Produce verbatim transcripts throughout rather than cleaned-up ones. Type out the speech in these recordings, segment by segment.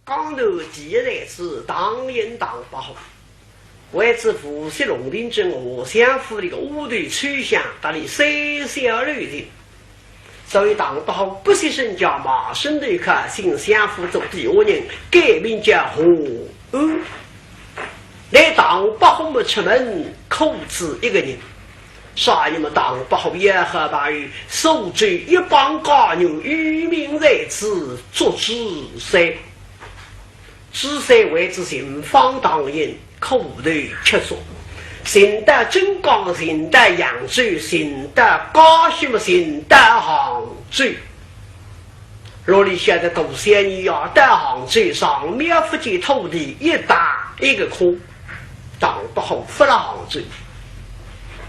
江南第一才子唐寅唐伯虎，为仔无锡龙庭镇华相府里个丫头秋香搭俚三笑六情，所以唐伯虎不惜身价卖身投靠，进相府做底下人，改名叫华安。乃唐伯虎么出门苦主一个人，啥人么？唐伯虎要好朋友苏州一帮佳人，有名才子祝枝山。 祝枝山为仔寻访唐寅，苦头吃足，寻到镇江，寻到扬州，寻到嘉兴么，寻到杭州。哪里晓得大小年纪到杭州，上面福建土地一搭一个空，唐伯虎勿辣杭州，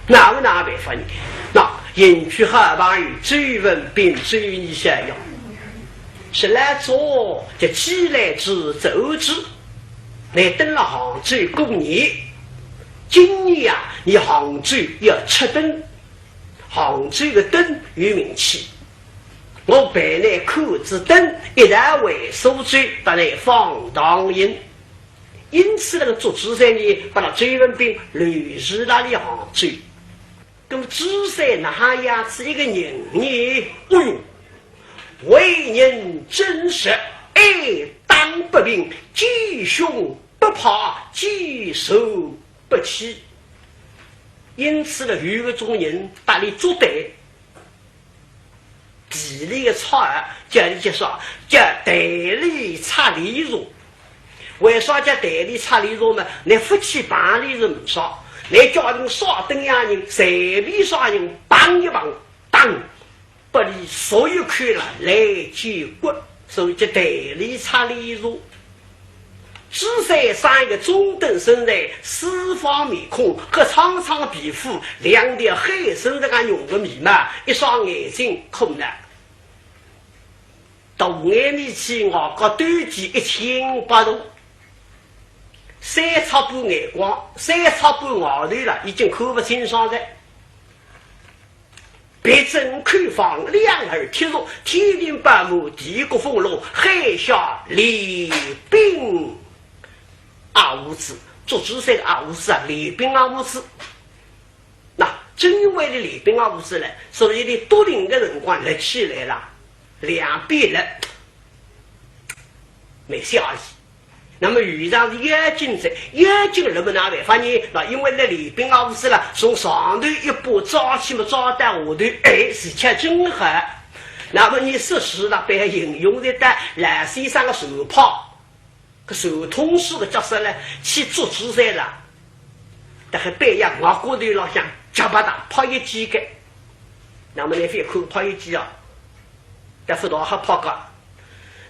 哪能哪办法呢？那迎娶好朋友周文宾，周二小姐，是来做就既来之则安之。 乃登了杭州过年，今年啊，伲杭州要出灯，杭州个灯有名气。我陪倷看仔灯，一道回苏州，搭倷访唐寅。因此，那个祝枝山呢，拨勒周文宾留住勒伲杭州。那么祝枝山哪哈样仔一个人呢？哎哟，为人正直，爱打不平，见凶 不怕，见势不欺。因此呢，有个种人搭俚作对，地里个差啊，叫俚叫啥？叫台里插里茶。为啥叫台里插里茶嘛？倷勿去碰俚是呒啥，倷叫俚啥等样人，随便啥人碰一碰，当 拨俚所有看了来见骨，所以叫台里插里茶。祝枝山生一个中等身材，四方面孔，黑苍苍皮肤，两条黑森森个浓个眉毛，一双眼睛空个。大眼面孔，额角斗鸡一千八度，三尺半眼光，三尺半额头了，已经看勿清爽哉。 鼻正口方，两耳贴肉，天庭宝马，地阁凤龙，海下练兵阿武子。祝枝山个阿武子啊，练兵阿武子。那正因为俚练兵阿武子呢，所以俚笃龄个辰光立起来了，两边立，蛮吓人。 那么遇上是要紧哉，要紧了么哪办法呢？那因为倷练兵阿武子了，从上头一把抓起么抓到下头，哎，是吃正好。那么伲说书了，必要应用得到老先生个传拍，搿传通书个角色呢，去祝枝山了，大概板要额角头浪向夹巴搭拍一记个。那么倷覅看拍一记啊，但勿大好拍个。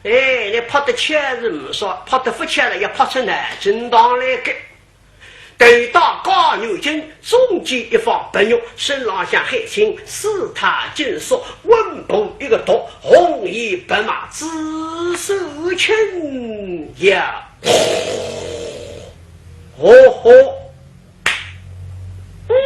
哎，倷拍得巧是呒啥，拍得勿巧了，要拍出难正当来个。头戴高牛金，中间一方白玉，身浪向海青，四塔金锁，温布一个独，红衣白马紫手巾呀。哦吼，嗯。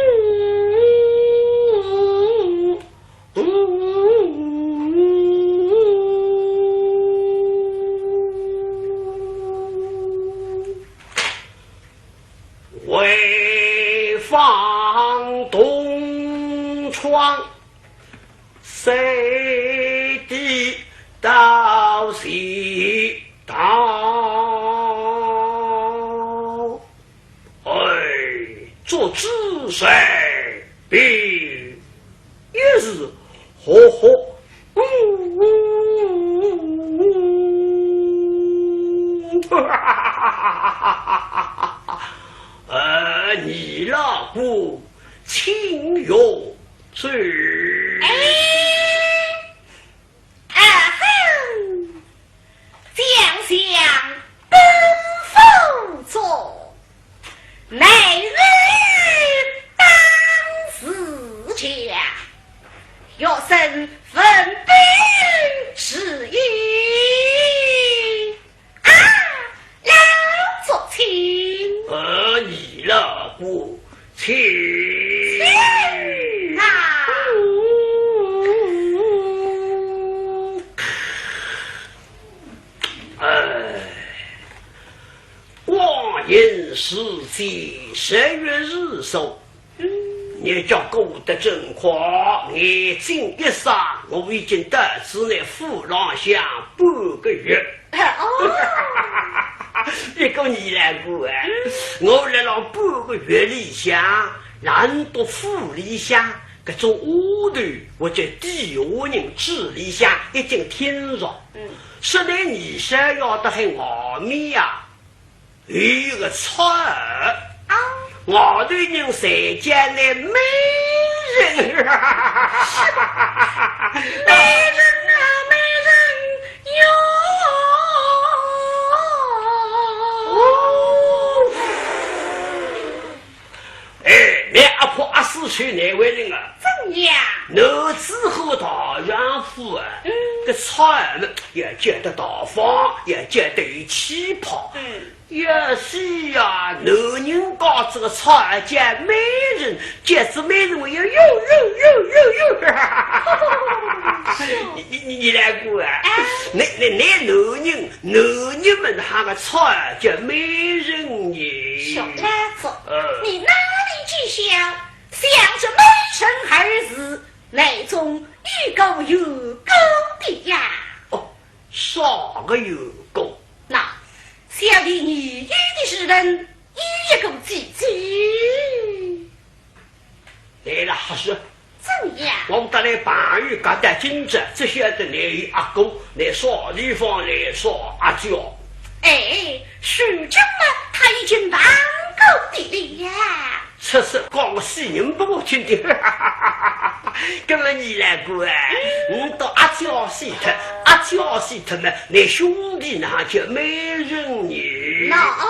回放东窗，谁知道西道。哎，祝枝山。 便也是呵呵。嗯，呃，你那个亲友是？哎，啊哼，将相奔赴中， 乃日当自强，学生文本是一啊，老祖亲。呃，你那个亲。亲啊。应时节，十月如梭。嗯。日脚过得真快，眼睛一眨，我已经到仔倷府浪向半个月。哦。一个年来过哎，嗯。我辣浪半个月里向，来到府里向，搿种丫头或者底下人嘴里向已经听着。嗯。说倷二少爷倒还外面呀， 有一个差儿，啊。外头人侪叫倷媒人。是吧？媒人啊，媒人哟。哦。哎，倷阿婆阿四去难为情啊。怎样？男子汉大丈夫啊，嗯。搿差儿嘛，要叫得大方，要叫得有气派。嗯。 要死呀，男人家搿个差儿叫媒人，叫仔媒人，我要呦呦呦呦呦。是哦。你，你，你来过啊？哎。倷，倷，倷男人，男人们喊个差儿叫媒人呢。小老子，嗯。你哪里知晓，想这媒人二字，内中有个缘故的呀。哦，啥个缘故？那， 小弟年幼的时辰，有一个姐姐。来了，还是怎样？我们搭倷朋友隔得近着，只晓得倷有阿哥，倷啥地方来啥阿姐？哎，书中嘛，她已经问过的了。 出事讲个死人拨我听听。搿么你来过哎，嗯。你到阿姐死脱，阿姐死脱嘛，倷兄弟哪叫媒人呢？那哦。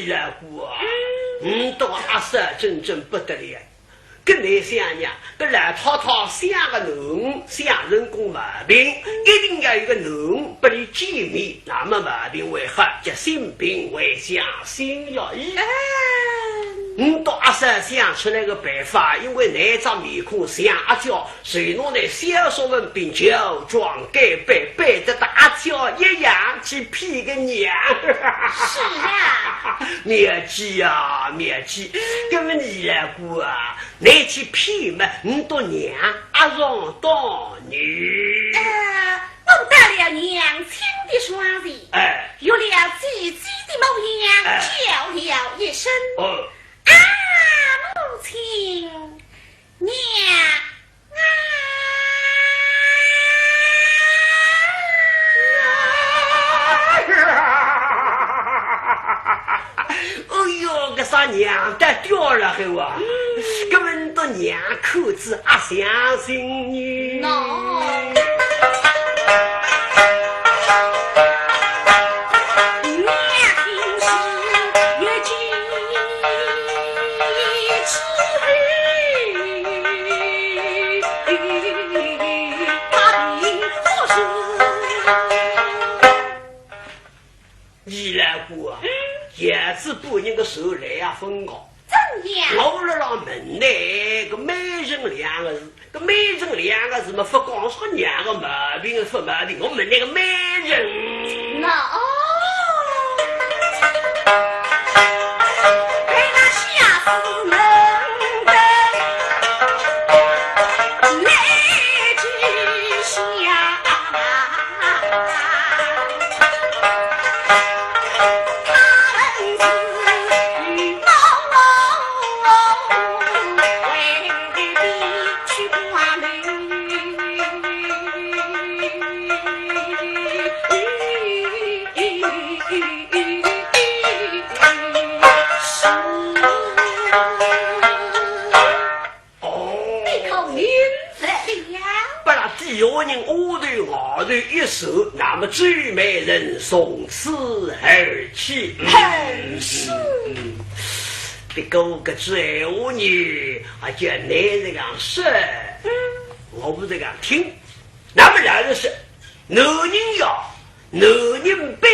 老姑啊，嗯。倷笃阿嫂真正不得了。搿倷想呀，搿老太太想个囡，想成功毛病，一定要有个囡拨俚见面，那么毛病会好，叫性病会相sin呀。咦，嗯。倷笃阿嫂想出来个办法，因为倷只面孔像阿娇， 随侬拿小说文凭乔装改扮，扮得搭阿娇一样去骗个娘。是啊。妙计啊，妙计！搿么倷老姑啊，倷去骗么，倷笃娘阿上当呢？呃，我打了娘亲的双鞋，哎。学了姐姐的模样，哎。叫了一声。哦。啊，母亲， 娘啊！哎哟，搿啥娘得掉了海哇？嗯。搿么倷笃娘看仔阿相信呢？喏。 倷老姑啊，嗯。儿子把人个手来也分我。怎样？我辣辣问倷个美人两个字， 搿美人两个字嘛，勿光是个娘个毛病，勿毛病，我问倷个美人。喏，哦。哎，那下次能得来知晓。 哦。你可明白了？拨拉底下人额头额头一算，那么周美人从此而去。嗯，是。嗯，不过搿句闲话呢，啊，叫倷这样说，嗯。我不这样听。那么老实说，男人呀， 男人扮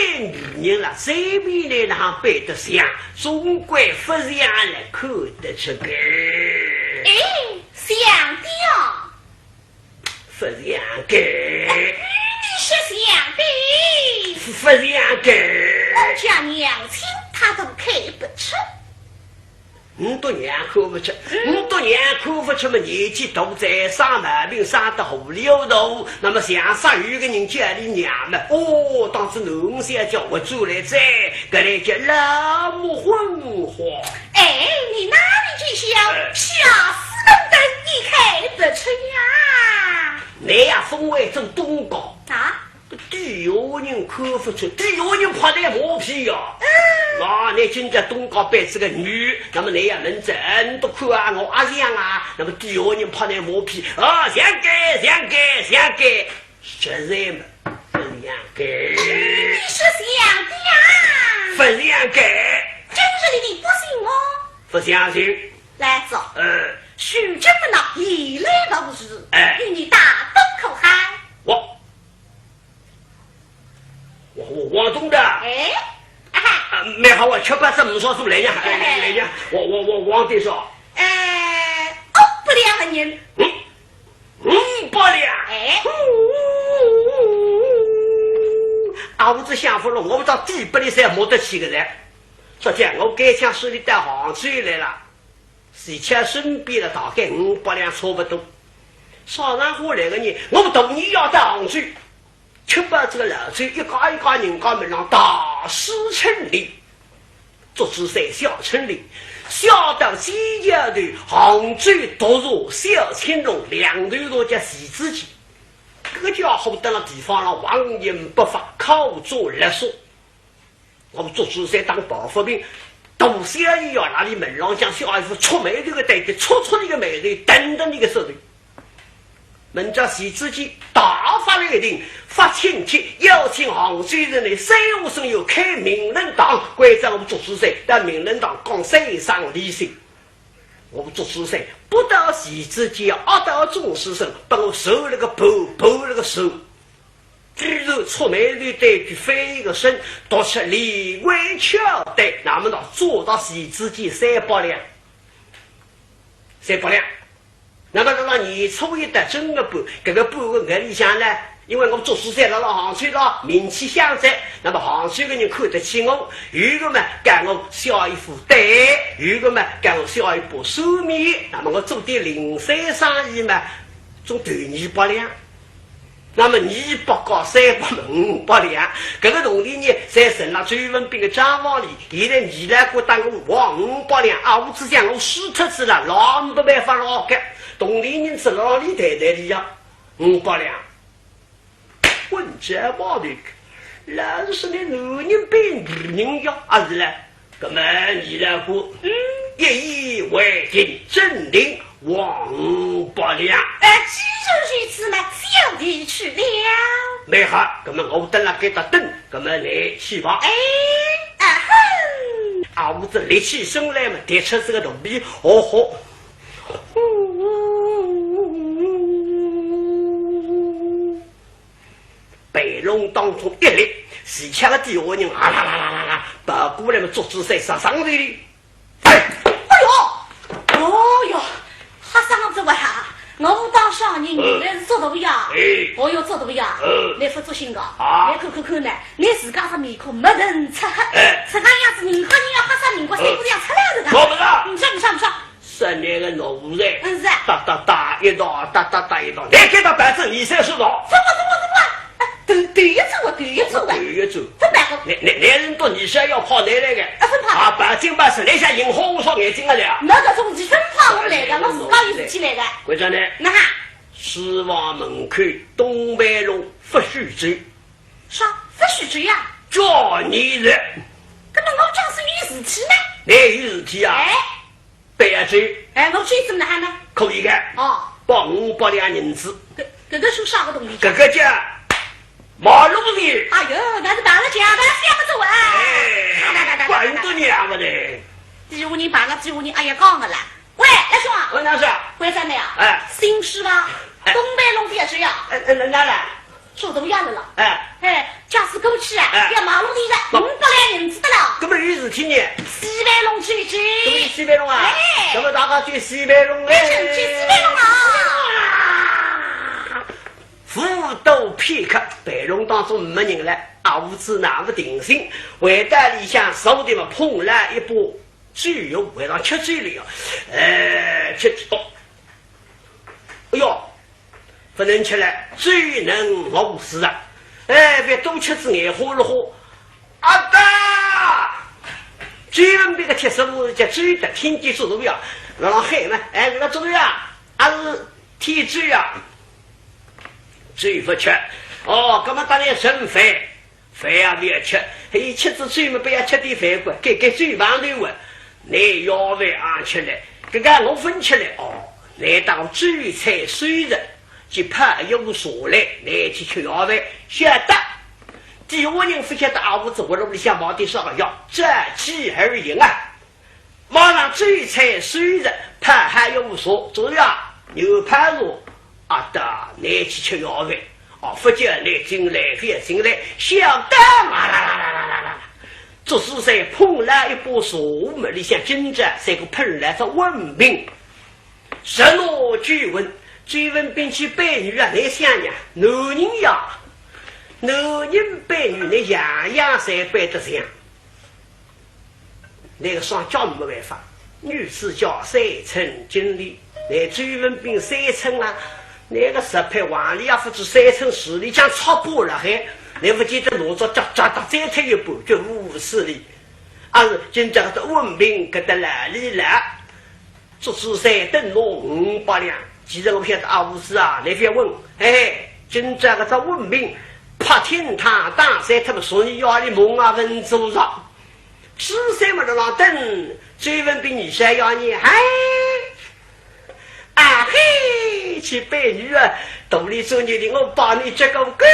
女人了，随便哪能扮得像，总归勿像了，看得出个。哎，像的哦。勿像个。你说像的。勿像个。我家娘亲她都看不出。 倷笃娘看勿出，嗯。倷笃娘看勿出嘛，年纪大哉，生毛病生得糊里糊涂，那么像煞有个人叫俚娘嘛，哦，当仔囡小叫我转来哉，搿来叫老母昏花。哎，你哪里知晓，哎。下世能得你看不出呀。倷呀，勿会做东家。啊？ 底下人看勿出，底下人拍倷马屁呀。嗯。那倷今朝东家扮仔个女，那么倷也问仔，倷笃看啊，我阿像啊，那么底下人拍倷马屁，啊，像个，像个，像个，实在嘛，勿像个。你说像的呀？勿像个。真是的，你不信我？勿相信。来，走。呃。许这么呢，一来到是，哎。与你打赌可好？我 我，我，王东的。哎，啊哈。啊，蛮好啊，吃饱饭没少数来呀，哎，来呀，我，我，我，王东说。哎，五百两银。嗯，五百两。哎。啊，我这想法了，我到底拨俚侪摸得起个来。说讲，我该枪手里带杭州来了。 是吃身边了，大概五百两差不多。啥场化来个呢？我大年夜到杭州，吃饱这个老酒，一家一家人家门上大书陈联，祝枝山小陈联，写到街角头，杭州独茶小青龙，两头茶叫徐子记。搿家伙蹲辣地方上横行不法，敲诈勒索。 我祝枝山当暴发兵，大小姨要拿俚门浪向小姨夫触霉头个代替，触触俚个霉头，等等俚个舌头。明朝徐子建大发雷霆，发请帖邀请杭州城里三五省友开名人堂，关照我祝枝山到名人堂讲三生理性。我祝枝山不到徐子建，恶到祝枝山，拨我受了个盘，盘了个手。居然触霉头对句翻一个身，读出连环敲打，那么呢，捉到徐子建三百两。三百两。 那么到了年初一到正月半，搿个半个月里向呢，因为我祝枝山辣辣杭州了，名气响哉，那么杭州个人看得起我，有个嘛讲我小儿科，有个嘛讲我小儿不收米，那么我做点零碎生意嘛，总赚二百两。那么二百加三百嘛五百两，搿个铜钿呢，侪存辣周文宾个账房里，现在二老哥搭我还五百两，啊，我只讲我输脱仔了，老没办法了，该铜钿银子老里袋袋里呀，五百两。混账毛头，老是说你男人比女人要，啊是嘞？搿么二老哥，嗯，一言为定，准定还五百两。呃，既然如此嘛，小弟去了。蛮好，搿么我等辣该搭等，搿么你去吧。哎，啊哼。啊，我这立起身来嘛，跌出这个肚皮，哦吼。 背囊当中一立，齐巧个底下人啊啦啦啦啦啦，跑过来么，祝枝山杀上来哩。哎，哎哟，哦哟，吓煞我仔哇！我当啥人，原来是祝大爷。哎。哦哟，祝大爷，嗯。你勿作兴个，啊。你看看看呢，你自家个面孔没人擦黑，哎。这个样子，人和人要吓煞人家，哎。三姑娘出来了个。我不是。你说，你说，你说。 说那个奴才，嗯，是啊。哒哒哒一道，哒哒哒一道，来给他摆正，二三十道。怎么，怎么，怎么？哎，头，头一转啊，头一转啊。头一转。怎么个？那，那，那人到二三要跑来来个。啊，怎么跑？啊，摆正摆正，那下银花红烧眼睛啊了。那个总是分跑我来的，我自家有事体来的。关照呢？那哈？书房门口，东北路不许走。啥？不许走呀？叫你的。那么我假使有事体呢？你有事体啊？哎。 不要走。哎，我去怎么办呢？可以的。哦。包五百两银子。搿，搿个是啥个东西？搿个叫马路的。哎哟，那是买了假的，想不走啊。哎，管得了的。底下人买了，底下人，哎呀，讲个啦。喂，老兄啊。喂，哪是？关照你啊。哎。新书啊，哎。东北弄点水啊。哎，哎，哪，哪来？ 手都压了了。哎。哎，假使过去啊，哎。要马路里了，那五百两银子的了。搿么有事体呢？西北弄去去。搿么去西北弄啊？哎。搿么大家去西北弄哎。哎，去西北弄啊。不到片刻，背囊当中没人了，阿五子那么定心，回到里向坐定么，捧来一把酒，晚上吃酒了哟。哎，吃酒，哦。 哎哟，不能吃了，酒能误事啊！哎，覅多吃仔眼花了火。阿爹！周文宾个贴身武士叫周德听见祝大爷，辣辣喊嘛，哎，搿个祝大爷，阿是添酒啊？酒勿吃。哦，搿么搭倷盛饭。 饭也覅吃，伊吃仔酒么，覅吃点饭个，该，该酒棚头啊。倷要饭也吃了，搿个我分吃了哦。倷当酒菜收拾，去泡一壶茶来，倷去吃要饭，晓得。底下人勿晓得阿五子活路里向忙点啥个，要这气而行啊。 马上酒菜收拾，泡好一壶茶，祝大爷，牛泡茶，阿爹，倷去吃要饭。哦，勿叫倷进来，覅进来，晓得。祝枝山捧来一把茶，壶里向今朝三个捧来只文凭。十拿九稳，周文宾去扮女啊，倷想呀，男人呀，男人扮女，倷样样侪扮得像。 那个上家没办法，女子家三寸金莲，那周文宾三寸啊，那个十八横里也勿止三寸，十里将超过了还，那勿见得拿着脚脚踏再退一步，就五十里。啊是今朝搿只文凭搿搭来里了，祝枝山等侬五百两。其实我晓得阿五子啊，倷覅问，嘿嘿，今朝搿只文凭，拍听堂打散脱么，昨日夜里梦也勿做着。 朱三么辣辣等，周文宾二三爷呢，嗨，啊嘿，去背女啊，肚里做你的，我把你这个狗头。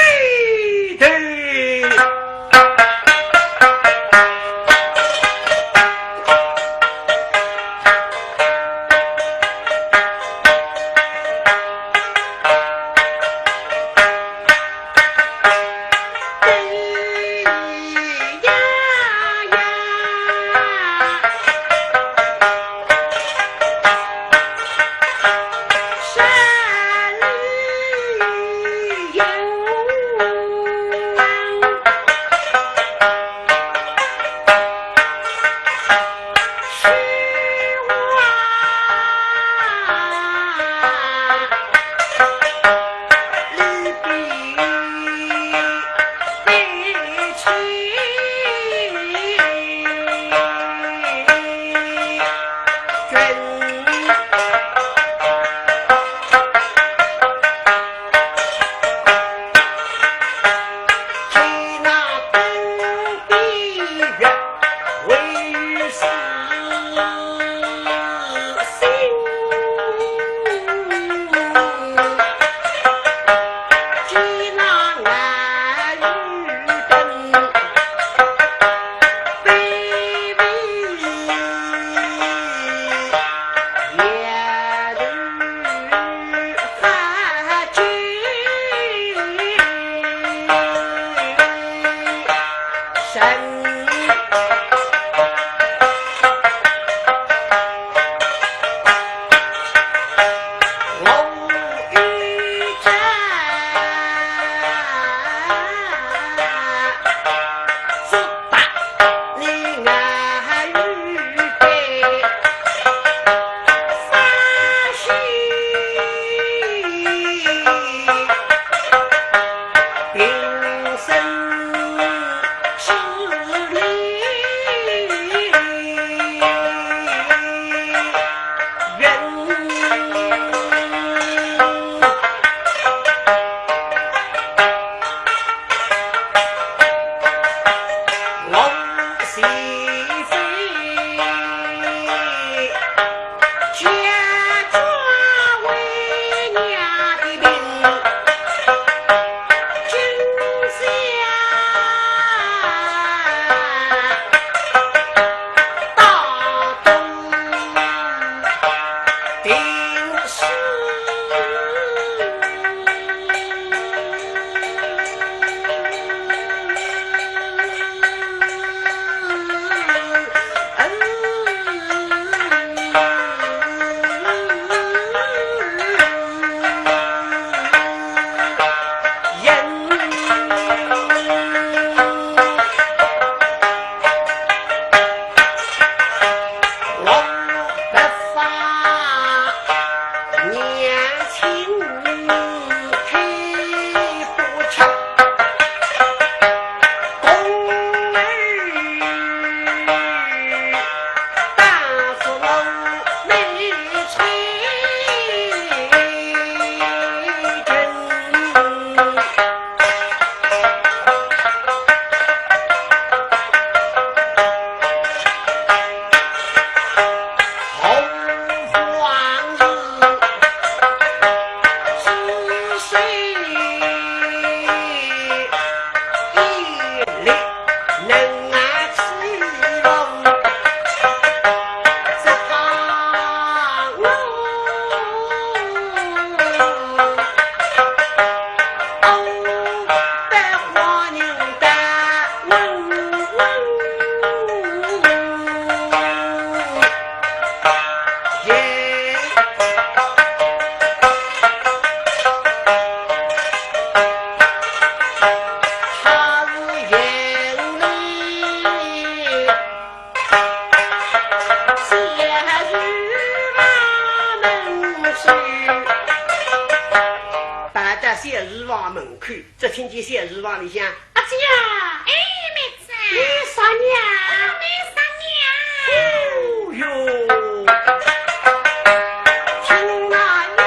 跑到小厨房门口，只听见小厨房里向：“阿姐啊！”“哎，妹子啊！”“你啥人啊？”“啊，妹啥人啊？”“哦哟，听那丫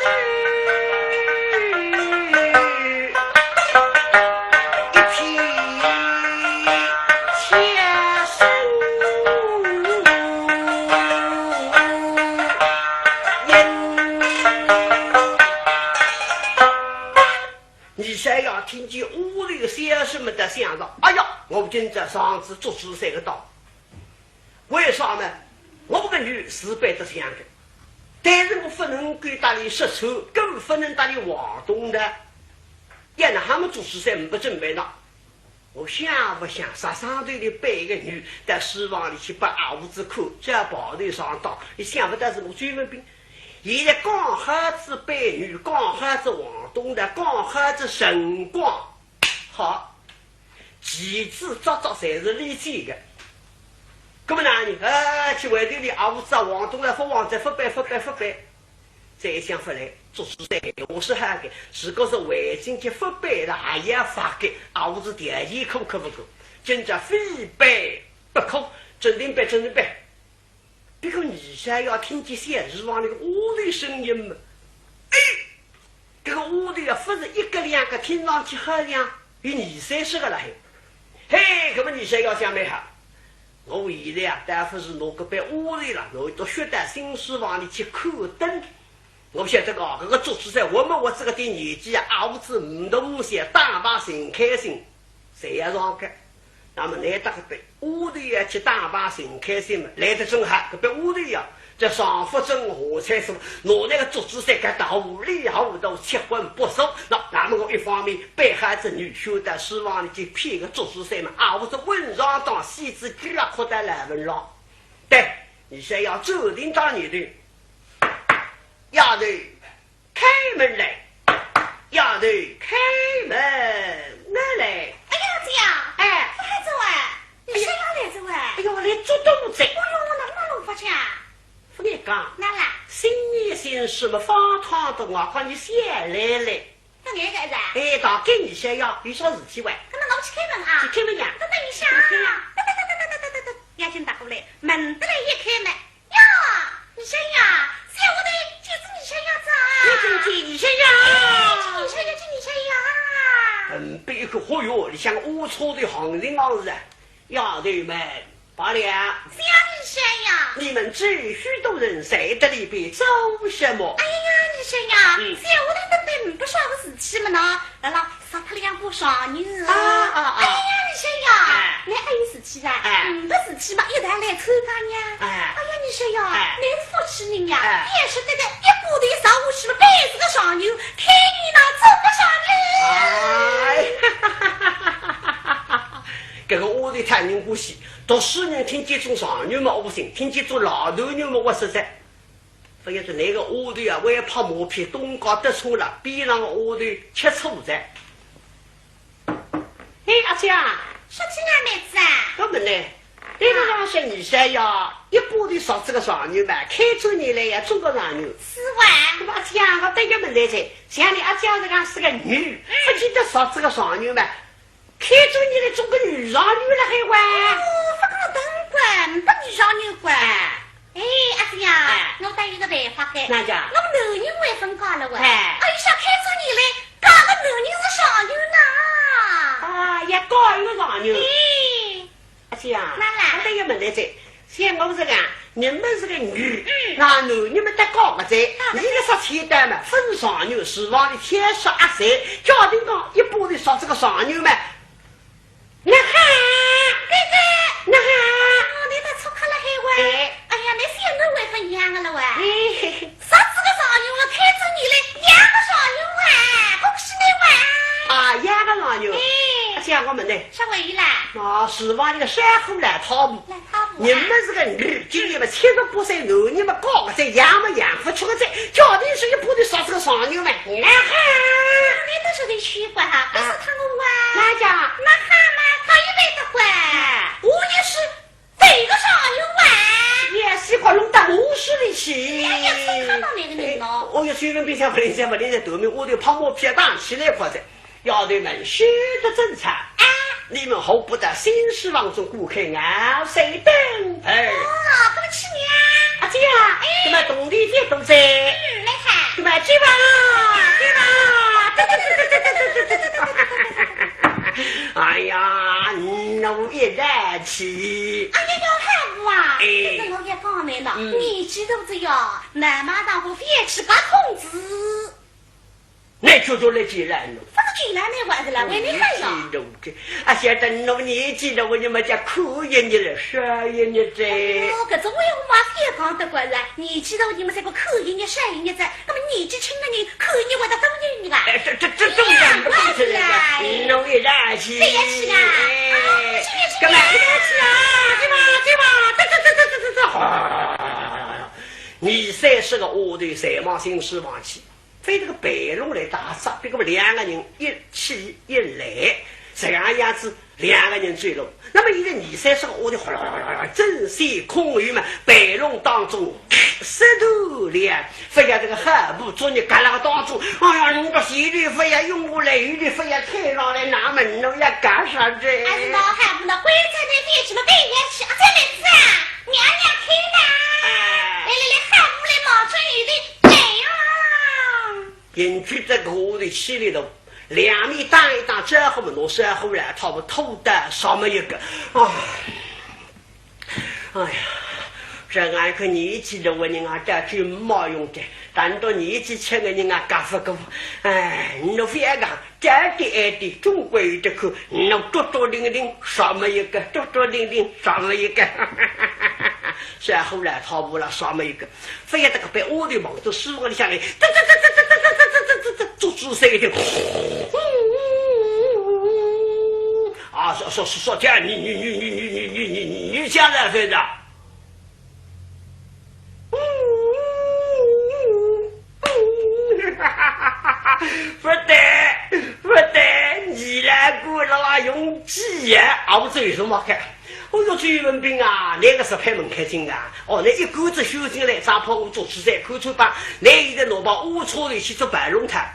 头一片枪声。” 人屋里个小事么得想到，哎呀，我今朝上仔祝枝山个当。为啥呢？我个女是背得想个，但是我不能够搭伊说穿，更不能搭伊往东的。要拿他们祝枝山没准备呢。我想不想，啥上头里背个女，到书房里去把阿五子看，这跑头上当，你想不到是我追问兵。现在刚好子背女，刚好子往东的，刚好子辰光。 好，棋子桌桌侪是俚占个。搿么哪能？啊，去外头里阿五子啊，往东来勿往，再勿背，勿背，勿背。再一想勿来，祝枝山闲话是好个，如果是回京去勿背了，还要罚个，阿五子条件可勿可勿够？真叫非背不可，准定背，准定背。 不过二少爷听见小书房里个丫头声音嘛，哎，搿个丫头啊，勿是一个两个，听上去好像有二三十个了嘿。嘿，搿么二少爷想蛮好，我现在啊，倒勿是拿搿班丫头了，我到薛大新书房里去看灯。我晓得个，搿个祝枝山，我们我这个点年纪啊，阿五子五大五小，打牌寻开心，侪要上个。 那么难得个班，丫头要去打牌寻开心嘛，来得正好，搿班丫头呀，叫上福镇下菜蔬，拿那个祝枝山搿搭糊里糊涂七荤八素。那，那么我一方面背好仔女，休得书房里去骗个祝枝山嘛，啊，我是稳上当，戏子居然哭得来文浪。对，二少爷要做定当年头，丫头， 开门来，丫头，开门，我来。哎呀，姐呀，哎，勿好哉啊，二少爷来哉啊。哎呦，来做东哉。哎呦，我哪能弄法子啊？勿跟你讲，哪啦？新年新事嘛，方太太啊，看你先来来。勿碍个是啊？哎，大概二少爷有啥事体喂？搿么我去开门啊。去开门呀。等等一下啊。去开门。噔噔噔噔噔噔噔噔，眼睛打过来，门得来一开门。 呀，二少爷，小丫头见仔二少爷哉啊！我见见二少爷。哎，见二少爷，见二少爷啊！嗯，背后，嚯哟，里向乌纱的行人行是啊，丫头们，罢了。小二少爷。你们这许多人在这里边做什么？哎呀，二少爷，嗯。小丫头等等没不少个事体么呢，来了。 杀脱两个状元啊。啊，啊，啊。哎呀，二少爷，哎。倷还有事体啊？哎。嗯，没事体嘛，一道来参加呀。哎。哎呀，二少爷，哎。倷是福气人呀，哎。也是得个一把头杀下去了，背是个状元，开眼呢，做个状元。哎，搿个丫头讨人欢喜，读书人听见做状元嘛窝心，听见做老头人嘛窝实哉。 勿要紧，那个丫头啊，还拍马屁，东家得宠了，边上个丫头吃醋哉。哎，阿姐啊，啥体啊，妹子啊？搿么呢，那个上说二少爷一把头杀仔个状元嘛，开转年来呀，做个状元。是哇。搿么阿姐啊，我得个问题哉，像你阿姐这样是个女，嗯。勿见得杀仔个状元嘛， 开转年来做个女状元了还哇？哦，勿讲当官，勿女状元官。哎，阿姐呀，哎。我倒有个办法个。哪家？我男人还朆嫁了哇。哎。哎，想开转年来，嫁个男人是状元呐。啊，也嫁一个状元。哎。阿姐啊，哪啦？我倒有问题哉。 像我是讲，你们是个女，嗯。那男人们得讲个哉，啊，你个啥钱单嘛，分状元，厨房里添烧啊谁，家庭讲一把头杀仔个状元嘛。那哈，对对，那哈。哦，你倒出口了还哇？哎。哎呀，你是也能会分样个了哇？哎。 杀仔个状元，我开转年来，养个状元哇，恭喜你哇！啊，养个状元。哎。阿姐，我问倷。啥回事啦？啊，厨房里个烧火老太婆。老太婆啊。你们是个女，今年么七十八岁，男人么高个哉，养么养勿出个哉，叫你说一把头杀仔个状元嘛。啊哈。你倒是个奇怪哈，不是他我哇。哪家？那哈嘛，他也没得怪。哎。我也是 这个状元哇？也是个弄到我手里去。哎呀，谁看到那个人呢？哎，哦哟，随便别想，勿灵哉，勿灵哉，头面我头泡沫皮打起来快哉。丫头们，休得争吵。哎。你们何不到新书房中过客，熬水等候。哦，搿么去呀。阿姐啊，哎。搿么同弟弟都在。嗯，来看。搿么去吧，去吧。哎呀，你我一来气。哎呀呀，老伯啊，哎。搿是我也讲倷了，嗯。年纪大哉哟，难末大我覅去搞孔子。那就做了几来了。勿进来没完的了，为你看呀。年纪大个，啊，晓得侬年纪大个，你们家苦一日了，少一日哉。哦，搿种闲话嘛，也讲得过来。年纪大，你们才个苦一日，少一日哉。那么年纪轻的人，苦一日会得多一日啊？哎，这，这，这，这，两个不是那个，侬也大气。对呀，是啊。哎，啊，这也是干嘛？你大气啊，对吧？对吧？这，这，这，这，这，这，这，啊，二三十个丫头，侪往新书房去。 非这个备弄来打杂，别个两个人一起一来，这样样子两个人走路。那么现在二三十个丫头哗啦哗啦哗啦争先恐后嘛，备弄当中，石头两，非要这个好布作业旮旯当中，哎呀，侬个前头非要涌过来，后头非要推上来，那么侬要干啥子？还是拿好布呢，关照你别去了，别要去啊，这妹子啊，娘娘听啦。哎。来来来，好布来望准后头。 哎呀！根据这个丫头气力度，两面打一打招呼嘛，拿招呼来，他们偷打什么一个？啊，哎呀，这俺个年纪大个人啊，这就没用的，但到年纪轻个人啊，干不过。哎，侬覅讲， 这点爱的，总归有得看，侬笃笃定定什么一个，笃笃定定什么一个。然后来，他不了什么一个，非要这个被丫头望着书房里向来，这这这这这这这这这这这，做出声音。啊，说说说说，这样你你你你你你你你你现在非的。 不对，不对，你来过了啦，用几呀？啊，我这有什么看？哦哟，周文宾啊，那个是拍门开进啊。哦，那一个子修进来，啥跑我做起在口出吧，那现在拿把乌车头去做白龙台。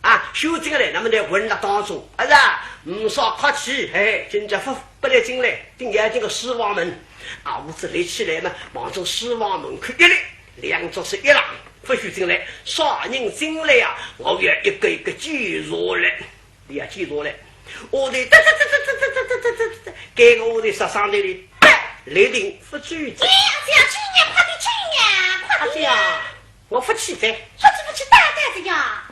啊，修进来，那么在混了当中，啊是啊，唔少客气，嘿，今朝不不来进来，顶要紧个书房门，啊，屋子立起来嘛，望着书房门口一立，两只手一拉，不许进来，啥人进来呀？我要一个一个检查来，你要检查来。我的，这这这这这这这这这这，该个我的杀伤力的，立定不走的。哎呀，这样去呀，快点去呀，快点呀！啊，这样，我不去的。不去不去，打打的呀。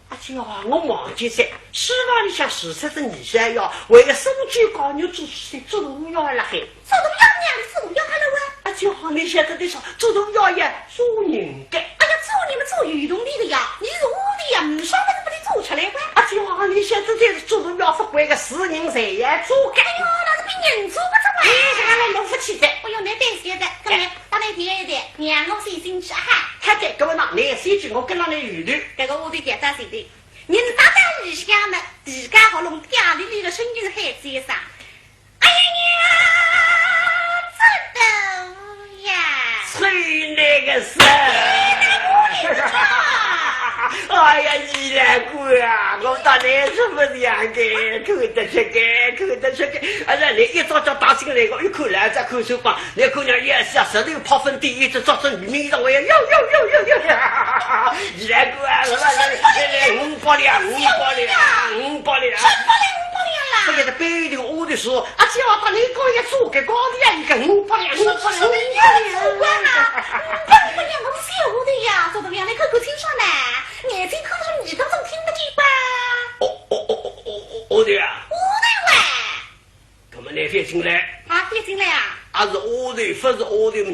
阿姐啊，我忘记噻，书房里向除脱仔二小爷，还有苏州讲究做事做大爷辣海。做大爷，娘的做大爷还辣喂？阿姐啊，你晓得的说，做大爷呀，做人的。哎呀，做人嘛做有道理的呀，你是我的呀，唔少么事不得做出来喂？阿姐啊，你晓得的是做大爷不管个事人侪要做个。哎哟，那是比人做不做啊？哎，这个人弄不起的。哎哟，那得谢的，看来 搭倷谈一谈，让我先进去啊哈。好的，搿么呢，倷先去，我跟牢倷后头。搿个丫头覅担心的，人到仔里向么，自家喉咙嗲哩哩个声音喊仔一声：“哎呀娘，做大爷！”催倷个啥？哎呀，二老官啊，我搭倷是不是两个，看得出个，看得出个。哎呀，倷一早就打进来个，一看来再看手光， 倷姑娘也是啊，舌头泡粉底，一直抓着你面上，我要要要要要要！二老官啊，来来来来来，五百两，五百两，五百两！五百两，五百两啦！不晓得背后头丫头说，啊，叫我搭倷讲也做个高的呀，一个五百两，五百两，五百两！五百两，我是小丫头呀，做得让倷看看清爽呢，眼睛看上你当中听不见吧？哦哦哦哦哦哦，丫头啊！丫头喂！ 搿么倷覅进来。啊，覅进来啊？啊，是丫头，不是丫头，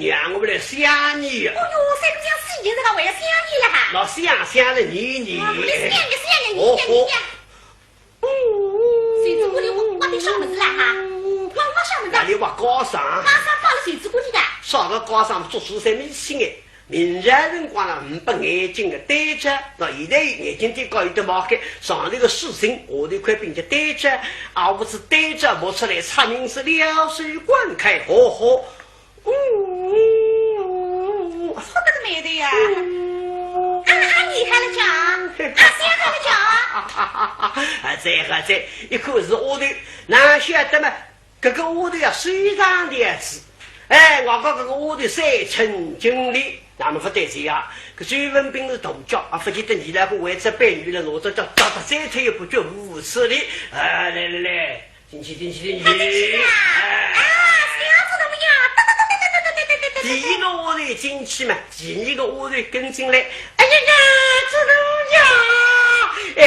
让我们来想你呀。哦哟，三姑娘死人，这个还要想你了哈？那想想了你，你。啊，我来想你，想你，你想，你想。哦，哦。谁知道你挖，挖点啥物事啦哈？挖，挖啥物事啊？那你挖高尚。高尚放了谁知道你的？啥个高尚，做事侪没心哎。 明朝辰光呢，呒不眼睛个对照，那现在眼睛顶高有得毛个，上头个水晶，下头块并且对照，啊，勿是对照，摸出来差人是两手观看，吼吼。嗯，说得个美的呀。啊，啊，你还来讲？啊，谁还来讲？啊，这个这，一看是丫头，哪晓得嘛？ 搿个丫头呀，虽然的子，哎，我讲搿个丫头三寸金莲，那么勿对劲啊。搿周文宾是大脚，啊，勿见得二老官为仔扮女了，我这叫脚踏三尺也不觉无耻哩。啊，来来来，进去进去进去。进去啊！哎。啊，小子怎么样？哒哒哒哒哒哒哒哒哒哒。第一个丫头进去嘛，第二个丫头跟进来。哎呀呀，这个呀，哎，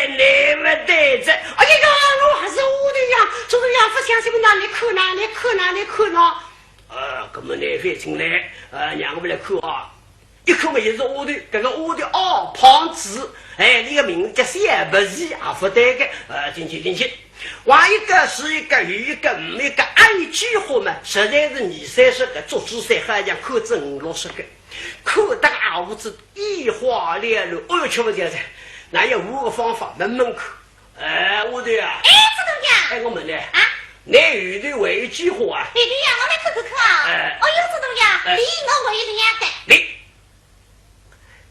你们哎，对哉。哎呀呀，我还是丫头呀，丫头呀，勿相信么，拿来看呐，来看呐，来看呐。呃，搿么倷覅进来，呃，让我们来看啊。一看么，也是丫头，搿个丫头哦，胖子，哎，俚个名字叫小白鸡，也勿对个，呃，进去，进去。往一个是一个，有一个没一个，一句话嘛，实在是二三十个，足足三好像看仔五六十个。 看得阿五子眼花缭乱，哎哟，吃勿消哉，哪有换个方法问问看。哎，丫头啊。哎，祖宗爷。哎，我问倷。啊？倷后头还有几化啊？后头呀，我来看看看啊。哎。哎哟，祖宗爷，哎。俚我还有两个。倷，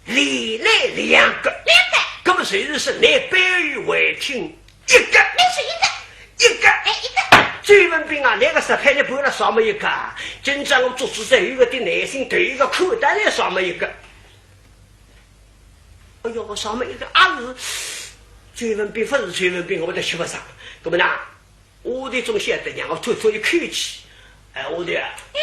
倷来两个。两个。搿么就是说倷背后还听 一个。倷是一个。一个。哎，一个。周文宾啊，倷个石牌倷搬了啥么一个啊？今朝我做主宰有个点耐心，头一个看得来啥么一个。哎哟，啥么一个啊是？周文宾勿是周文宾，我都吃勿消。搿么呢，丫头总晓得让我透透一口气。哎，丫头啊。哎。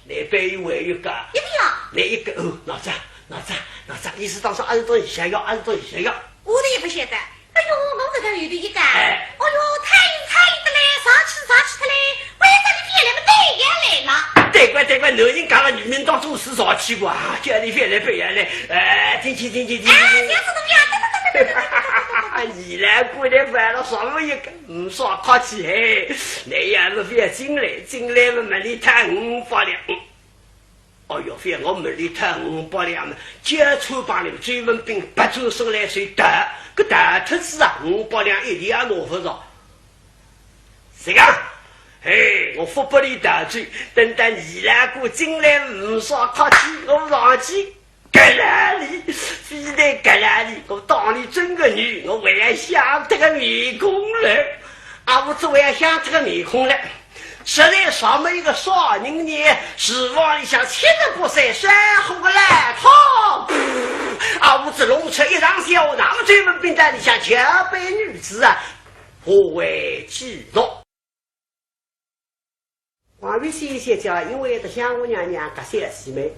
倷背后还有个。一个呀。倷一个，哦，拿着，拿着，拿着，意思当中还是到现在要，还是到现在要。丫头也勿晓得。 哎哟，我搿搭后头一个。哎。哎哟，太太得嘞，上去上去得嘞，我要叫倷覅来么，覅来嘛。对个，对个，男人讲了，女人当中是上去过啊，叫倷覅来，覅来。哎，进去，进去，进去。哎，覅走动呀，倷来过来，犯了啥么一个，呒啥客气嘿。倷要是覅进来，进来么，问倷讨五百两。 哎哟，覅我问倷讨五百两呢，交出把倷周文宾拔出手来就逃，搿逃脱仔啊，五百两一钿也拿勿着。是个，嘿，我勿拨倷逃走，等到倷两个进来呒啥客气，我上去搿拉里，非但搿拉里，我当倷真个女，我还要想脱个面孔来，啊，我总还要想脱个面孔来。 实在啥么一个啥人呢？厨房里向七十八岁烧火个老太婆，啊，屋子弄出一场笑话，那么周文宾在里向叫板女子啊，何为其乐？王维先生讲，因为搭相公娘娘隔三四妹，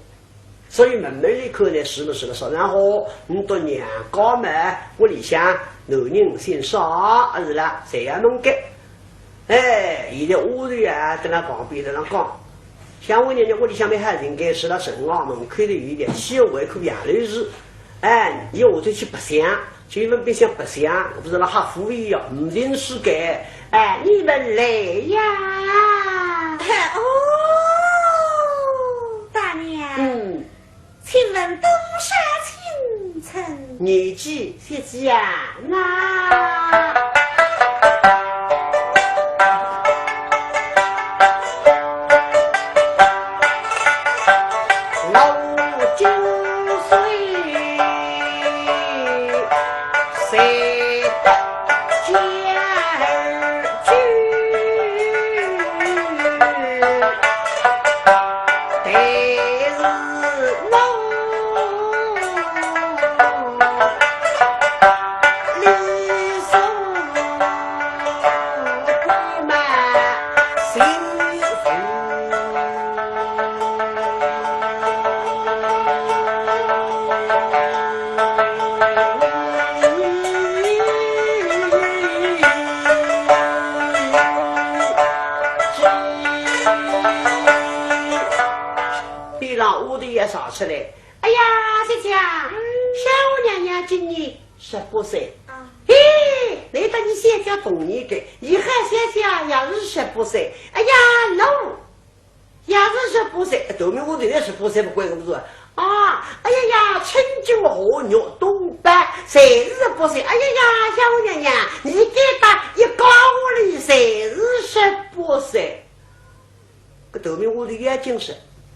所以问问俚看呢，是勿是个说，然后倷笃娘家嘛，屋里向男人姓啥，还是啦，侪要问个。哎，现在丫头啊，蹲辣旁边辣浪讲，相公娘娘屋里向蛮好寻个，是辣城外门口头有一条小回口杨柳树。哎，伲下头去白相， 周文宾想白相，我勿是辣吓唬俚呀，呒寻着个。哎，你们来呀！哦，大娘。嗯。请问多少青春？年纪，小姐呀，那 老九岁，谁得家儿居？但是我 边浪丫头也上出来， 哎呀，小姐，嗯。相公娘娘今年十八岁。啊。嘿，难得倷小姐同年个，伊喊小姐也是十八岁。哎呀，老，也是十八岁，头名我头来十八岁勿管个勿是啊？啊，哎呀呀，春江夏月冬白，侪是十八岁。哎呀呀，相公娘娘，倷该搭一家屋里侪是十八岁。 搿头名丫头要紧说，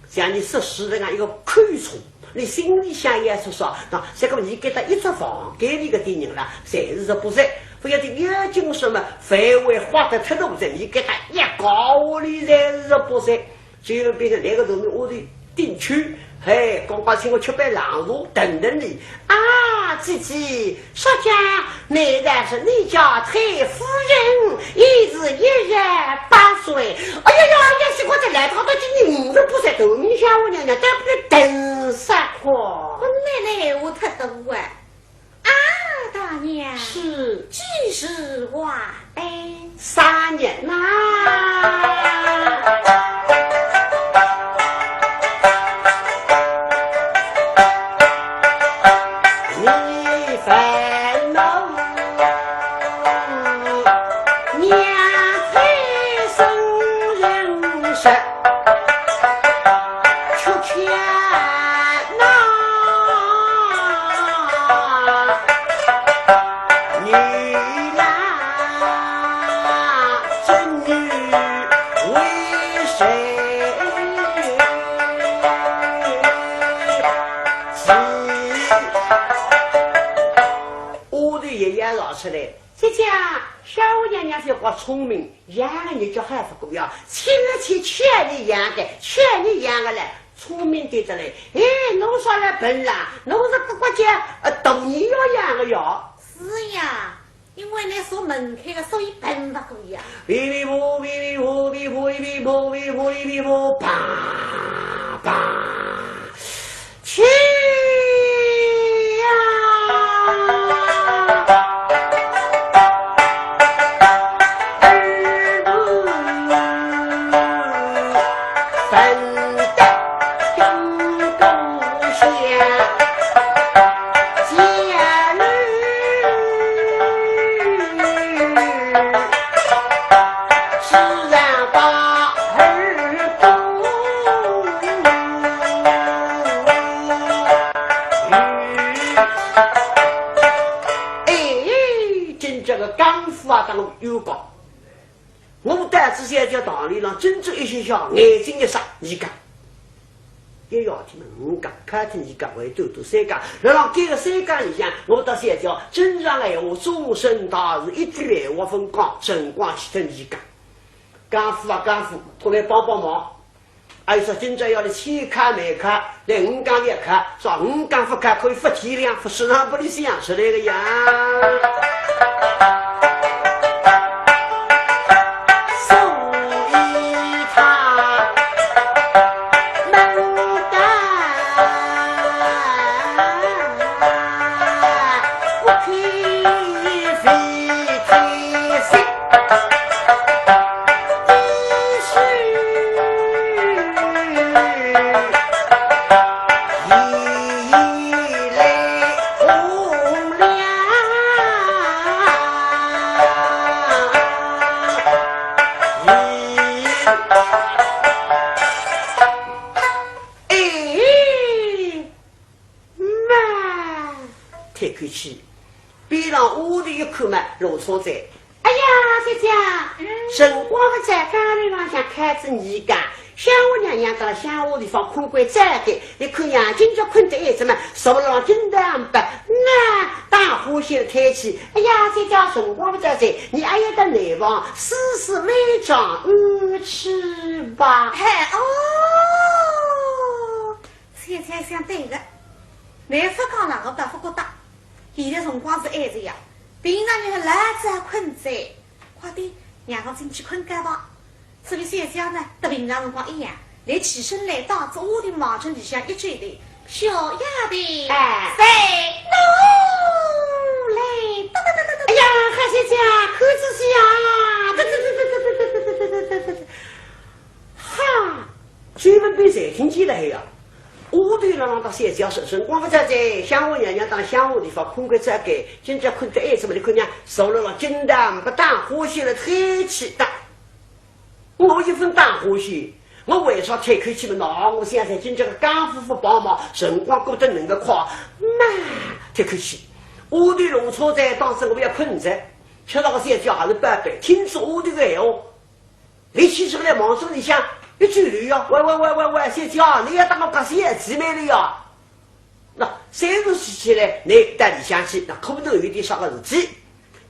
像倷说书搿样一个口冲，倷心里想要说啥，那这个倷搿搭一只房间里搿点人啦，侪是十八岁，勿晓得要紧说嘛，范围豁得忒大哉，倷搿搭一家屋里侪是十八岁，所以变成两个头名丫头顶圈。 嘿，刚刚请我吃杯冷茶，等等你。啊，姐姐，说家，难道是你家太夫人也是一十八岁？哎呀呀，也是我这来到的今年五十八岁，头名相公娘娘，但不能等啥看。我奶奶闲话太多啊。啊，大娘。是。既是话哎。啥人呐？你烦恼，娘胎生人身。 出钱呐，女郎真女为谁死？屋里爷爷老出来，姐姐，小娘娘是个聪明， 养个人叫好勿过呀，请了去欠你养个，欠你养个嘞，聪明得得嘞。哎，侬啥来笨啦？侬是个国家，呃，大人要养个哟。是呀，因为侬是门开个，所以笨勿过呀。哔哔啵，哔哔啵，哔啵，哔哔啵，哔啵，哔啵，哔啵，啪，啪。 去呀！儿不分得兵部下，家女 自然把儿供。哎，今朝个江湖啊，当有讲。我带仔小姐堂里向，今朝一歇歇，眼睛一眨，伊讲。 一夜天嘛，五更，开天二更，还有短短三更。辣辣搿个三更里向，我搭小姐真正闲话，终身大事，一句闲话勿讲，辰光去脱二更。江湖啊，江湖，过来帮帮忙。还有说今朝要来千客万客，来五更一客，说五更勿客可以勿天亮，勿是让拨伊想出来个呀。 所以他们的不可以为天心，一时 哎，妈！叹口气，边浪屋里一看嘛，罗车站。 哎呀，姐姐，辰光勿早，江里浪向开仔二更，乡下娘娘到了乡下地方看过早个，伊看娘今朝困得晏仔嘛，坐了浪金堂板，那打呼歇了天气。哎呀，姐姐，辰光勿早哉，你阿要到内房，舒舒微装，嗯，去吧。哎，哦，姐姐想对个，侬勿讲了，我倒勿觉得。现在辰光是晏仔呀，平常日老早困哉。 快点，让我进去困觉吧。这位小姐呢，搭平常辰光一样，立起身来，到仔屋里望准里向一转头，小丫头，哎。在哪来？哒哒哒哒哒哒。哎呀，好小姐，看仔细啊！哒哒哒哒哒哒哒哒哒哒哒哒。哈，周文宾侪听见了呀。 屋里浪浪搭小姐说，辰光勿早哉，乡下娘娘到乡下地方困过早个，今朝困得晏仔嘛，伊看娘坐了浪金堂板，勿打呼歇了天气大。我一分打呼歇，我为啥叹口气嘛？喏，我想想，今朝个江湖勿帮忙，辰光过得能个快，妈，叹口气。屋里弄错哉，当时我要困着，吃了个小姐还是宝贝，听仔屋里个闲话。 立起身来望仔里向，一转头呀，喂喂喂喂喂，小姐啊，侬要搭我讲小姐妹了呀？那三十岁起来，侬到里向去，那可能有点啥个事体。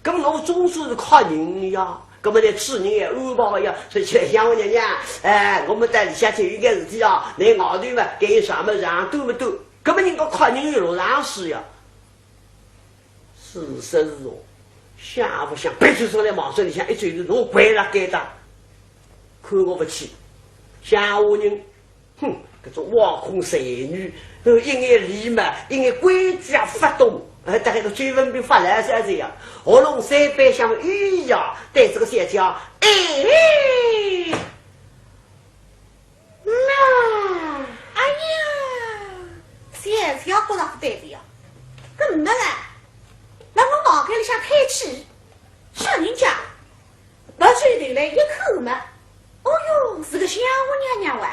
那么我总算是客人呀，那么呢，主人也安排呀，说起来，乡下娘娘，哎，我们到里向去有眼事体啊，侬外头嘛，该有啥么事啊，对不对？那么人家客人有落场势呀。 是是哦，想勿想，别出声来望仔里向一转头，侬跪辣该搭，看我勿起。乡下人，哼，搿种枉空才女，都一眼礼貌，一眼规矩也勿懂。哎，大概个周文宾发牢骚哉呀，喉咙三板响，哎呀，对这个小姐，哎，那，哎呀，小姐觉着勿对个呀，搿没啦，辣我房间里向搿气，啥人家，勿转头来一看嘛，哦哟，是个相府娘娘哇，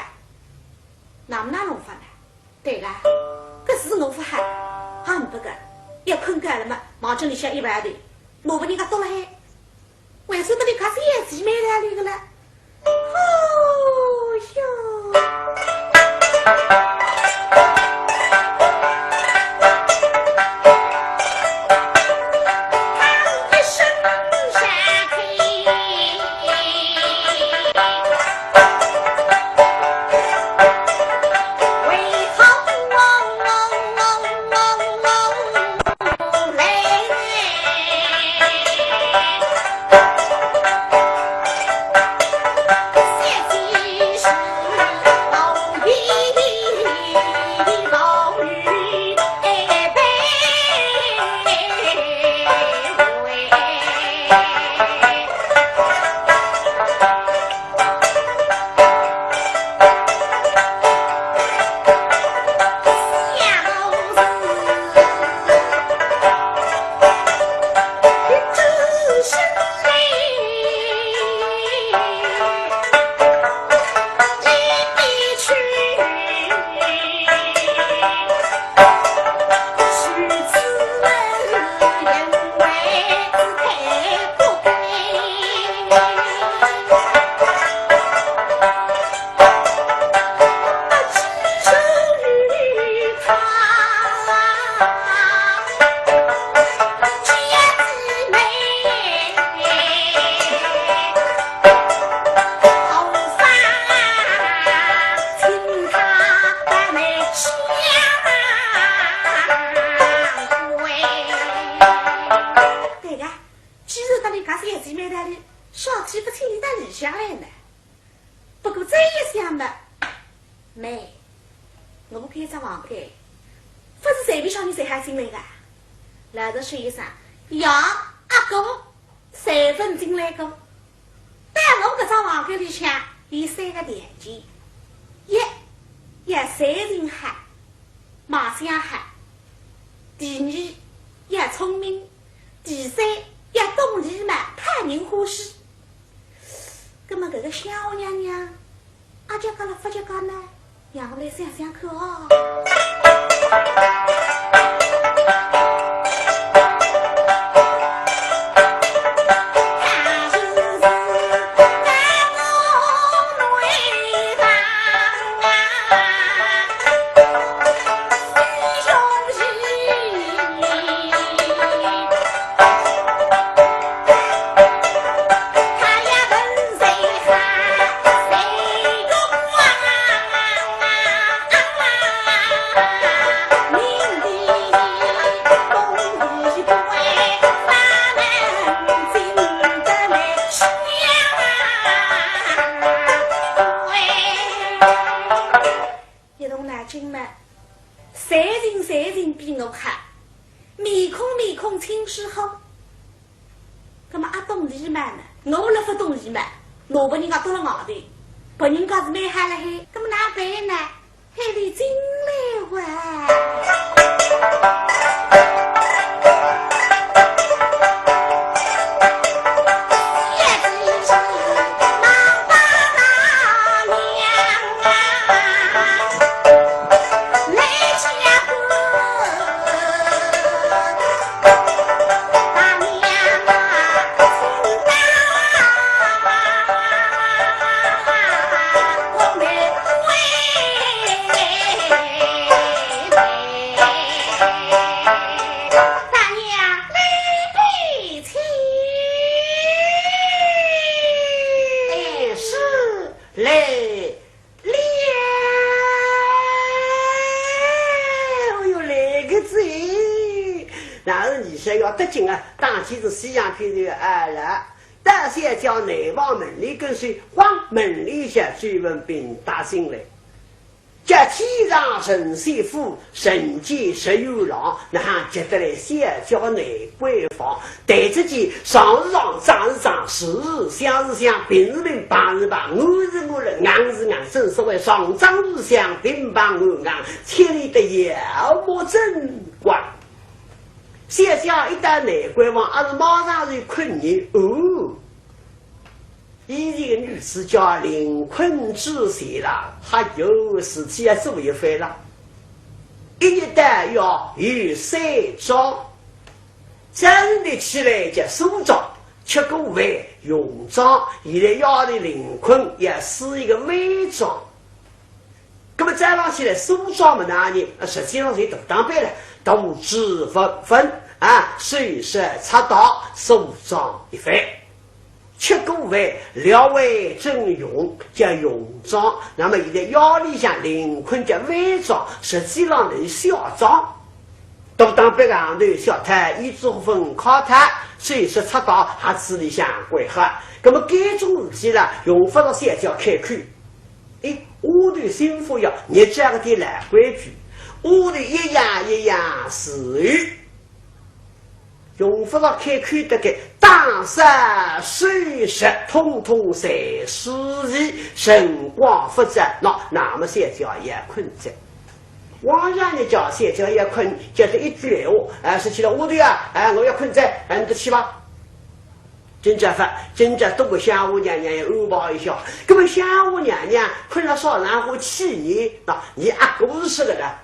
哪么哪弄法呢？ 对个，搿是我勿好，也勿过，要困觉了嘛，望仔里向一抱头，拿拨人家笃勒海，为啥得里介小姐蛮大力个啦？哦哟！对个，既然搭俚介小姐蛮大力，啥体勿请俚到里向来呢？不过再一想嘛，妹，我搿只房间，勿是随便啥人侪好进来个。老实说一声，爷、阿哥，侪勿进来过。 但我搿只房间里向有三个条件：一，要才情好，卖相好；第二，要聪明；第三，要懂礼貌，讨人欢喜。葛末搿个相府娘娘，阿及格了勿及格呢？ 让我来想想看哦。一动脑筋嘛，侪人侪人比我好，面孔面孔亲师好。葛末阿懂礼貌呢？我勒勿懂礼貌，拿拨人家丢勒外头，拨人家是蛮好勒海，葛末哪办呢？ 喊俚进来哇。大娘，来陪亲。哎，是，来了。哎哟，来个哉！然后你说要得劲啊，当即是西洋片头啊了。 大小姐难忘门里跟随，往门里向周文宾踏进来。叫天上神仙府，人间十元郎，哪哼叫得来小姐个内闺房？对仔俚，上是上，正是正，是是相是相，平是平，碰是碰，暗是暗了，硬是硬，正所谓上正下相，平碰暗硬，千里得要么真光。小姐一到内闺房，阿是马上就困呢，哦。 以前个女子叫临困之前啦，还有事体要做一番啦。一日到夜有三桩，早晨起来叫梳妆，吃过饭用妆，现在夜里临困要梳一个晚妆。 那么早上起来梳妆么哪呢？啊，实际上是大打扮了，涂脂抹粉啊，首饰镗镗，梳妆一番。吃过饭，略为整容，叫用妆。那么现在夜里向临困叫晚妆，实际上是小妆。大打扮个行头，小套、胭脂粉、髁套，首饰镗镗，鞋子里向归好。那么该种事体啦，用勿着小姐开口。 哎，丫头心腹要，日脚个点老规矩，丫头一样一样侍候。用勿着开口个，打扮首饰统统侪梳齐，辰光勿早，喏，那么小姐要困哉。往常呢叫小姐要困，叫得一句闲话，哎，说起来丫头啊，哎，我要困哉，哎，你得去吧。 今朝发，今朝多个香花娘娘要安排一下。那么香花娘娘困了啥场化去呢？啊，倷阿哥是说个啦。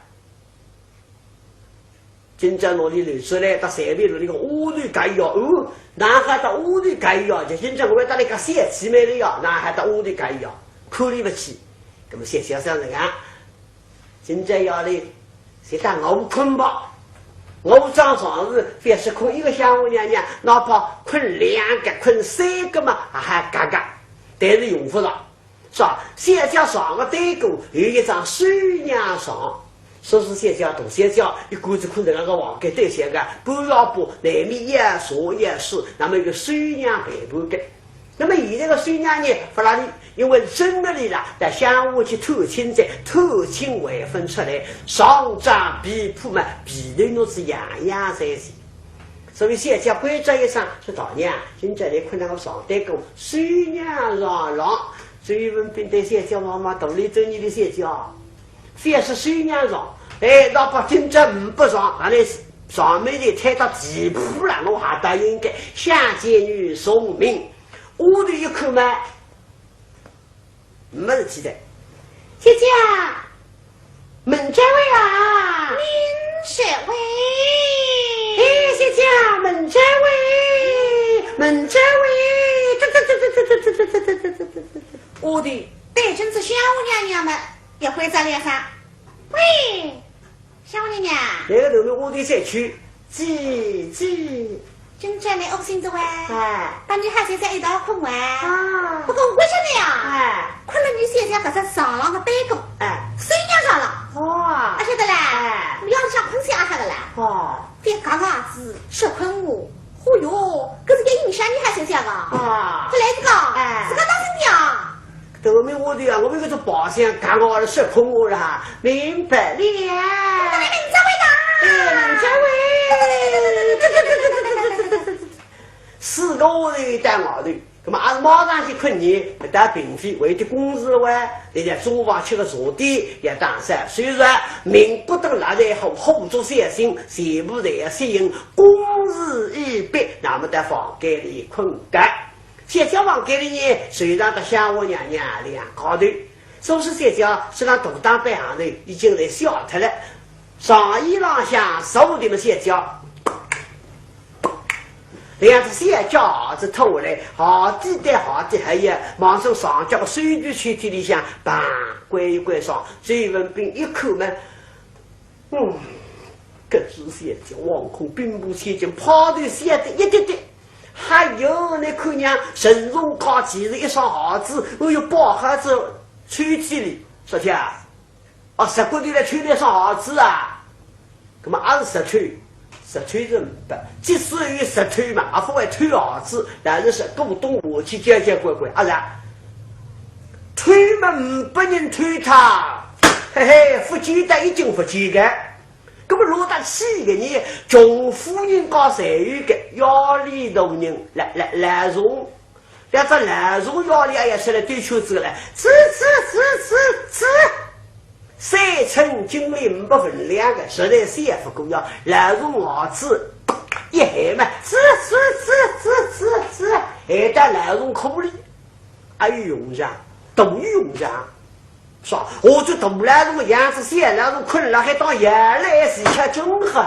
今朝拿俚留出来，搭随便弄一个丫头介意哦，哦，哪哼搭丫头介意哦？就今朝我要搭俚讲小姐妹了呀，哪哼搭丫头介意哦？看俚勿起。那么小姐想着啊， 今朝夜里，就当我困吧。我张床是覅是困一个香花娘娘，哪怕困两个、困三个嘛，还还嘎嘎，但是用勿着。是吧？小姐床个对过有一张绣娘床，说是小姐大小姐一个子困在那个房间对前个，半夜不难免也坐也是，那么一个绣娘陪伴个。 那么现在个绣娘呢，勿然呢，因为真个哩啦，到乡下去探亲哉，探亲还朆出来，上张被铺嘛，被头拿仔样样侪是。所以小姐关照一声，说：“大娘，今朝倷困辣我床对过，绣娘床浪。”周文宾对小姐望望，大礼周到个小姐，覅说绣娘床，哎，哪怕今朝呒不床，阿来床末就推到地铺了，我还答应个，想见女从命。 丫头一看嘛，没事体哉。姐姐，门这位啊。门这位。哎，姐姐，门这位，门这位。丫头对准仔香花娘娘嘛，也回答了一声：“喂。” 香花娘娘。那个头面我的再去，姐姐。今朝倷窝心哉哇？哎。搭倷还是在一道困哇？啊。不过我晓得呀，哎。困了倷小姐搿只床浪个对过，哎。绣娘床浪。哦。阿晓得啦？哎。倷要想困下阿晓得啦？哦。覅讲啊，是说困我。 哦哟，搿是个影响倷还想想啊？啊。搿来是讲，哎。自家当心点啊。头面我的啊，我们搿种白相，刚刚是说困我了哈，明白了。那你明朝会到啊？哎，明朝会。四个号头到外头，那么阿是马上去困呢，搿倒并非为的公事哇，人家中饭吃个茶点，也打算，所以说，民不登laptop，火烛小心，全部侪要适应，公事已毕，那么到房间里困觉。小姐房间里呢，随上个香花娘娘两家头，苏氏小姐身上大打扮行头已经来消脱了。 床沿浪向坐定么小姐，两只小脚子脱下来，好滴对好滴，还要望准床脚个手指抽屉里向，嘭，关一关上，周文宾一看嘛，嗯，搿只小姐惶恐并不起劲，派头小得一点点。还有，倷看娘，神容高，其实一双鞋子，哎哟，包好仔抽屉里，小姐啊， 哦，石骨头来偷倷双鞋子啊？那么阿是石头，石头是呒不，即使有石头嘛，也勿会偷鞋子，但是说古董下去交交关关，阿是啊？偷嘛呒不人偷脱。嘿嘿，勿见得一定勿见个。搿么落得去个呢，穷夫人家侪有个，要里头人来来来从，两只老鼠腰里哎呀，出来兜圈子来，吱吱吱吱吱，三寸金莲没分量个，实在是也勿够呀。老鼠牙齿一含嘛，吱吱吱吱吱吱，含到老鼠壳里，还有用场，大有用场。是吧？我这大老鼠样子，小老鼠困了，还当爷来是吃真好。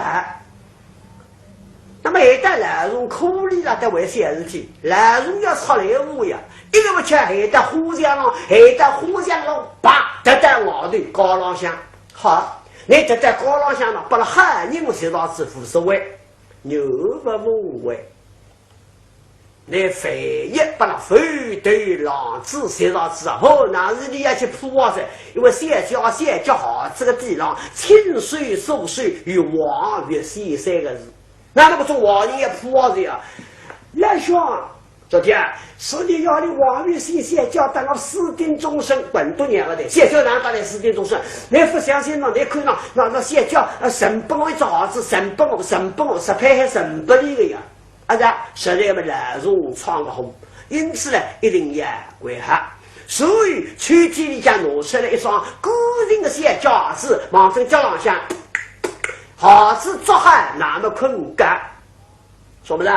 那么一旦老鼠壳里了，得为啥事体？老鼠要出来无呀，一个勿吃，还到花墙上，还到花墙上，啪，跌到外头高浪向。好，你跌到高浪向了，拨了好人我知道是无所谓，牛勿无谓。你万一拨了翻头浪子跌上去啊，吼，那是你要去扑啊噻，因为小脚小脚鞋子个地浪，亲手所手有王月仙三个字。 那那个种王爷也破子呀，老兄，昨天是你要的王爷先先叫等我私定终身，滚多年了的，先叫哪打的私定终身？你不相信呢？你看那那那先叫呃，神本我一只儿子，神本我，神本我，十配还神本里个呀，啊，是啊，实在么老鼠闯个祸，因此呢，一定要跪下。所以抽屉里向拿出来一双干净的小脚子，望准脚浪向 鞋子着好，那么困觉。说不是？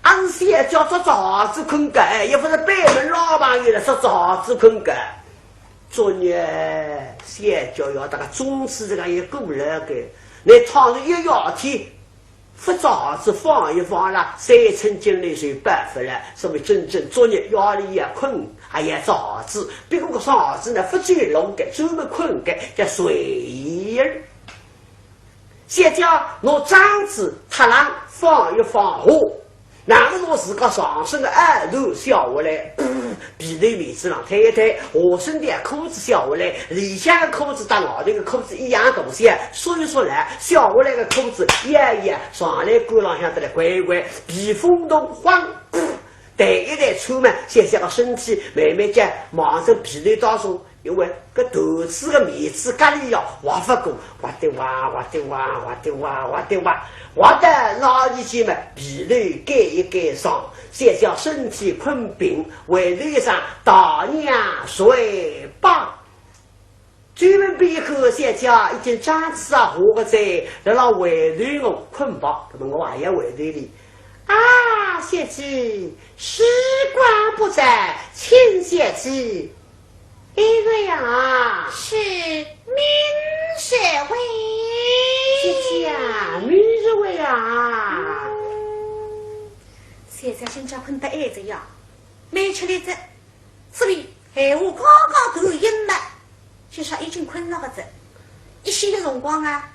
俺是也叫着着鞋子困觉，哎，也不是北门老朋友了，着着鞋子困觉。作孽，小脚要大概中指这个也够了个，那倘若一夜天，不着鞋子放一放啦，三寸金莲就白发了。所以真正作孽，夜里也困，还要着鞋子，不过搿双鞋子呢，不走路个，专门困觉，叫睡儿。 小脚拿掌子踏浪放一放下，那么拿自家上身的二头卸下来，噗，被头面子上推一推，下身的裤子卸下来，里向的裤子搭外头的裤子一样大小，缩一缩来，卸下来的裤子摇一摇，上来肩浪向得来乖乖，避风头晃，噗，抬一抬穿嘛，小脚个身体慢慢叫望着被头当中 因为搿头子个面子隔里要滑勿过，滑得滑，滑得滑，滑得滑，滑得滑，滑得哪里去嘛？被头盖一盖上，小脚身体困平，回头一声大娘睡吧。专门被一个小脚已经张子啊，下个在辣辣回头我困吧，那么我还要回头哩。啊，小姐，时光不早，请小姐 哎，月呀，是，明日会。姐姐啊，明日会啊。嗯，现在今朝困得晏着呀，没吃力子，所以闲话刚刚断音了，就说已经困了个子，一歇的辰光啊，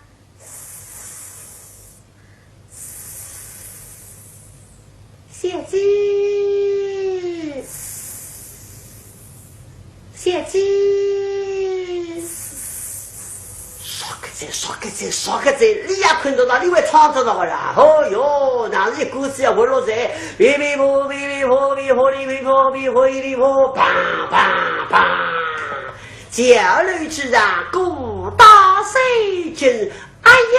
小姐，小姐，啥个子，啥个子，啥个子，你也困着了，你还唱着了啦？哦哟，那是一个子要活络在，噼噼啪，噼噼啪，噼噼啪，噼噼啪，噼噼啪，砰砰砰。 谯楼之上，鼓打三更，哎呀！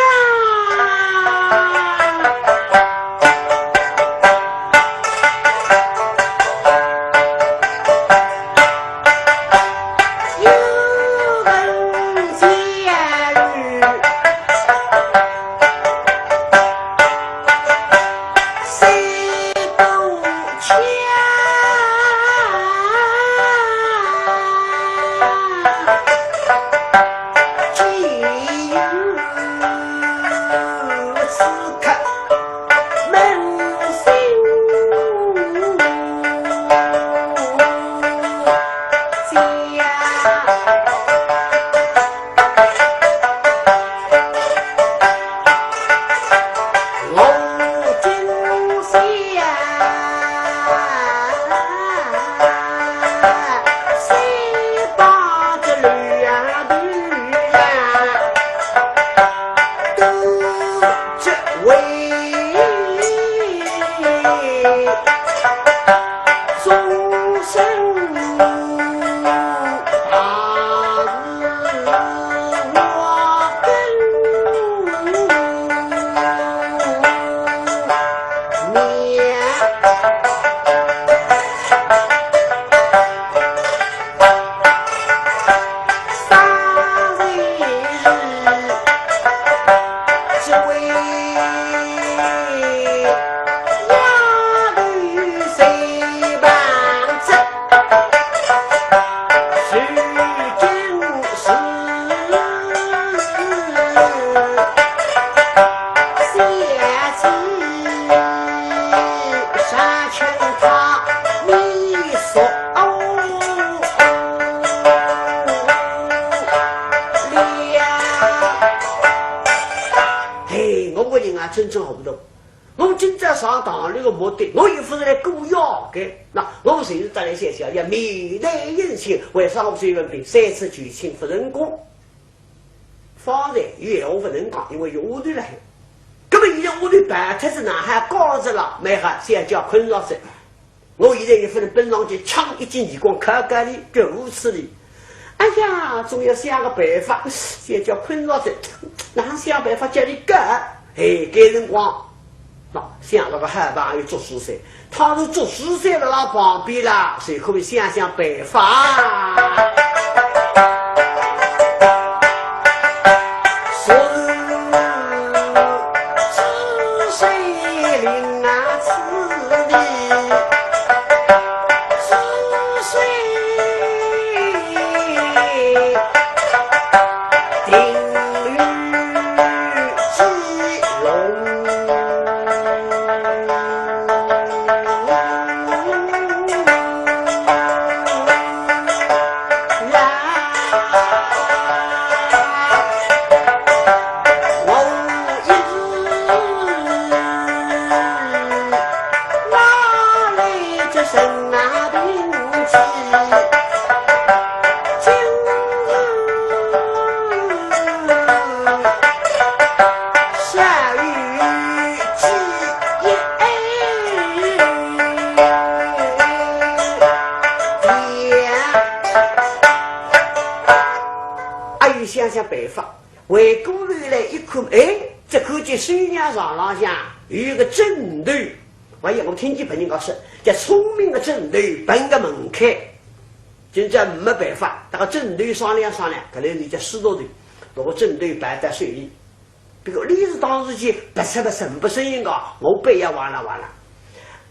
真正糊涂。我今朝上堂里个目的，我又勿是来过夜个，那我就是得来想想，要面谈姻亲，为啥我随便便三次求亲勿成功？方才有闲话勿能讲，因为有丫头辣海。葛么现在丫头跑脱仔，哪哈讲仔了？蛮好，小姐困着仔。 我现在也勿能奔上去抢一记耳光，看看伊，绝无此理。哎呀，总要想个办法，小姐困着仔，哪想办法叫伊讲？哎，该辰光，喏，想了个好朋友祝枝山，倘若祝枝山辣辣旁边啦，就可以想想办法。是 是谁领啊此地？是谁定于鸡笼？哎，想想办法，回过头来一看，哎，只看见手浪床浪向有一个枕头。哎呀，我听见别人家说，叫聪明个枕头，笨个门开。今朝没办法，搭个枕头商量商量，搿来人家师徒头，拿个枕头摆在手里。 不过伊是当时去白吃白吃，勿声音个，我背也哇啦哇啦。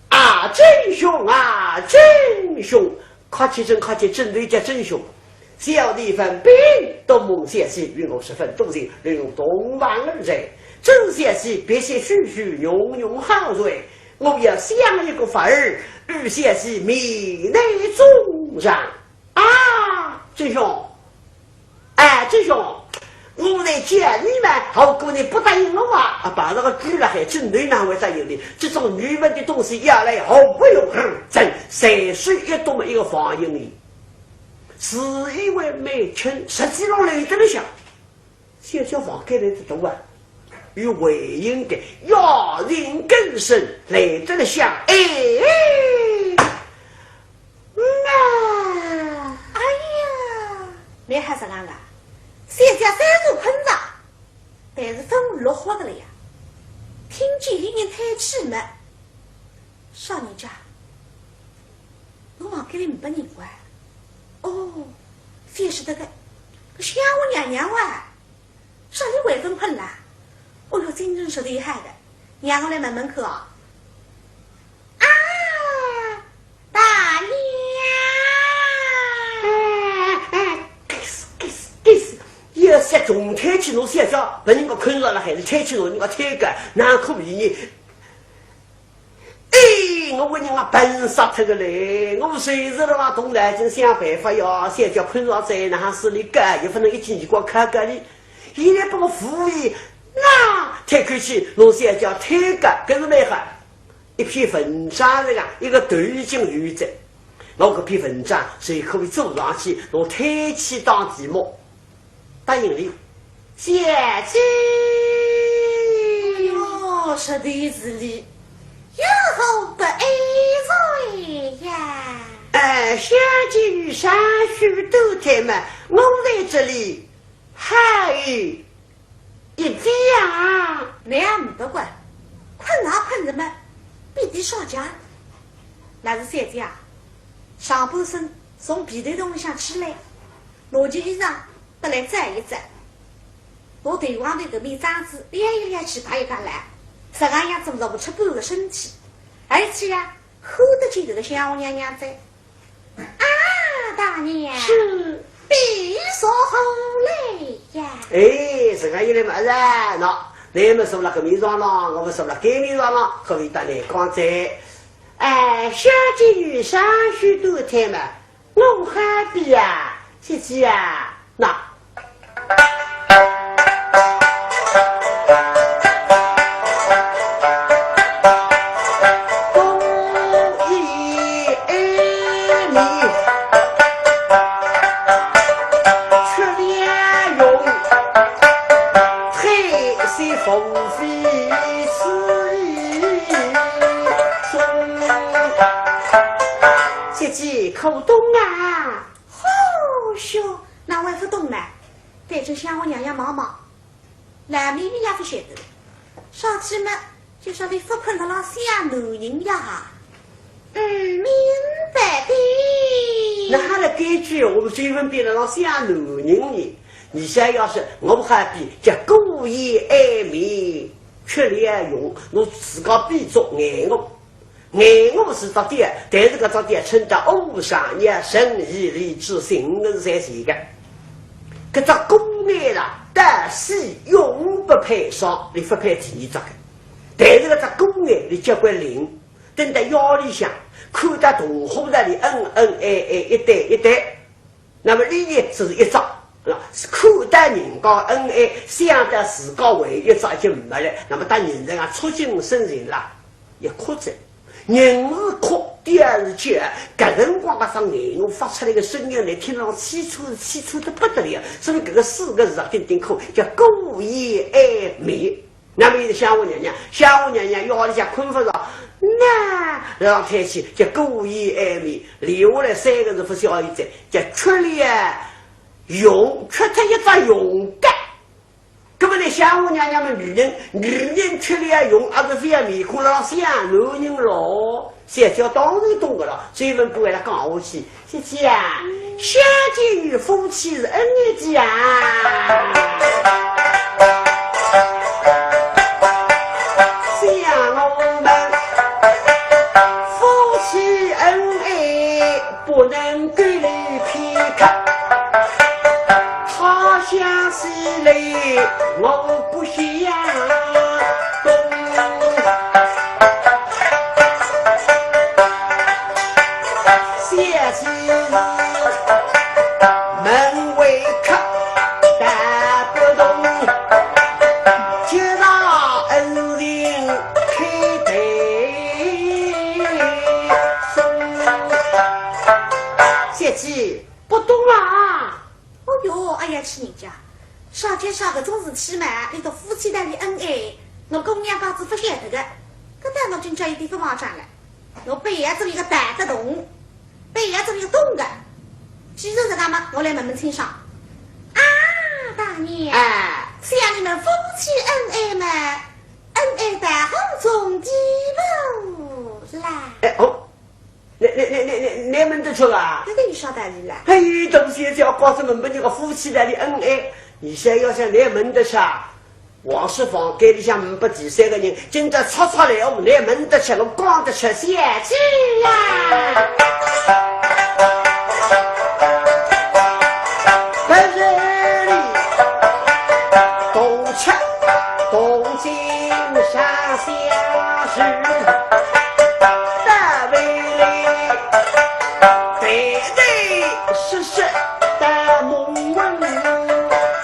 啊，真凶啊，真凶！客气真客气，真对叫真凶。小弟樊斌，多蒙小姐与我十分多情，令我同房而罪。真小姐别些许许，浓浓好罪，我要想一个法儿，与小姐面谈衷肠。啊，真凶！ 哎，真凶，我来见你们，好过你不答应我啊！啊，把那个举了还真对难为答应的，这种愚笨的东西要来好不容易，真随手一动么一个防御你，自以为蛮轻，实际上来得了想，小小房间来得多啊，有回音的，夜静更深，来得了想，哎。 嗯啊。哎呀，蛮吓人啊！小姐虽然困着，但是粉落花的了呀。听见有人叹气么，啥人家？我房间里没人哇？哦，勿晓得个，搿相公娘娘哇？ 啥人会勿困啦？哦哟，精神实在好的，让我来问问看哦。啊，大娘！哎，哎，该死，该死，该死！要是穷天气侬想想，拨人家困着了，还是天气侬人家天干，哪可以呢？ 哎，我问人家笨煞脱个嘞，我随时辣辣动脑筋想办法呀，小姐困着哉，哪哈势利个，也勿能一记耳光敲敲伊。现在拨我扶伊，那，推开去，弄小姐推个，搿是蛮好。一篇文章是讲，一个头已经有哉，我搿篇文章就可以做上去，弄推起当题目。 答应伊。小姐。哟，实在是哩，有何不安哉呀？哎，小姐有啥许多退么，我在这里还有一位啊。那也没得管，困也困着么，比地上讲。那是小姐啊，上半身从被头洞里向起来，拿件衣裳 得来站一站。我头浪头搿面罩子撩一撩，去拔一拔来，实梗样子露出半个身体，而且呀，看得见搿个相公娘娘哉。啊，大娘，是。比索何来呀？哎，实梗一来嘛，哎，喏，侬么坐辣搿面上了，我么坐辣搿面上了，可以搭侬讲哉。哎，小姐有啥许多退么， 我好比啊，姐姐啊，那。姐姐可懂啊？好哟，哪会勿懂呢？反正想我娘娘忙忙， 老妹妹也勿晓得，上去嘛，就说伊勿困了，想男人呀。嗯，明白的。那还来搿句，我们追问别人了，想男人呢？你想要是我们还比叫姑爷爱美，吃了用，侬自家比作眼我。 眼我是只点，但是搿只点称得无上也神以礼之心恩在前个。搿只姑眼啦，但是永不配上，你勿配第一只个。但是搿只姑眼，你交关灵，等到夜里向，看到同伙在里恩恩爱爱，一对一对， 那么俚呢，只是一只，是吧？是看到人家恩爱，想到自家还有一只就没了，那么搭人家促进生情啦，也哭着。人是哭，调是叫，搿辰光搿声眼泪发出来个声音来，听上去凄楚，凄楚得不得了。所以搿个四个字啊，顶顶可叫姑爷爱美。 那么现在想我娘娘，想我娘娘，夜里向困勿着，那让他去，叫姑爷爱美，留下来三个字勿晓得，叫吃了用，吃脱一只用个。那么呢，想我娘娘嘛，女人，女人吃了用，还是勿要面孔浪想男人咯。 小姐当然懂个了，所以问过来讲下去，姐姐啊，想见于夫妻是恩爱的啊。想我们夫妻恩爱不能够离开他，他想起来我不想。 小姐门外客，打不动，接到恩人开对松。小姐不懂啊。 哦哟，哎呀，去人家，啥叫啥搿种事体嘛，伊搭夫妻搭俚恩爱，我姑娘家子勿晓得个，搿倒我真叫伊点勿慌张了。我背后做一个大得懂，背后做一个懂个。既然搿能嘛，我来问问清爽。啊，大娘，哎。想你们夫妻恩爱嘛，恩爱到何种地步啦？哎，哦， 那那那那那那问得出啊？搿个有啥道理啦？哎，东西只要告诉问问人家夫妻搭俚恩爱，你想要想那问得出啊？王氏房间里向呒不第三个人，今朝吵吵来，我那问得出，我讲得出，小姐呀！不是你，动气。 动静上下是大为累，对对是是大梦梦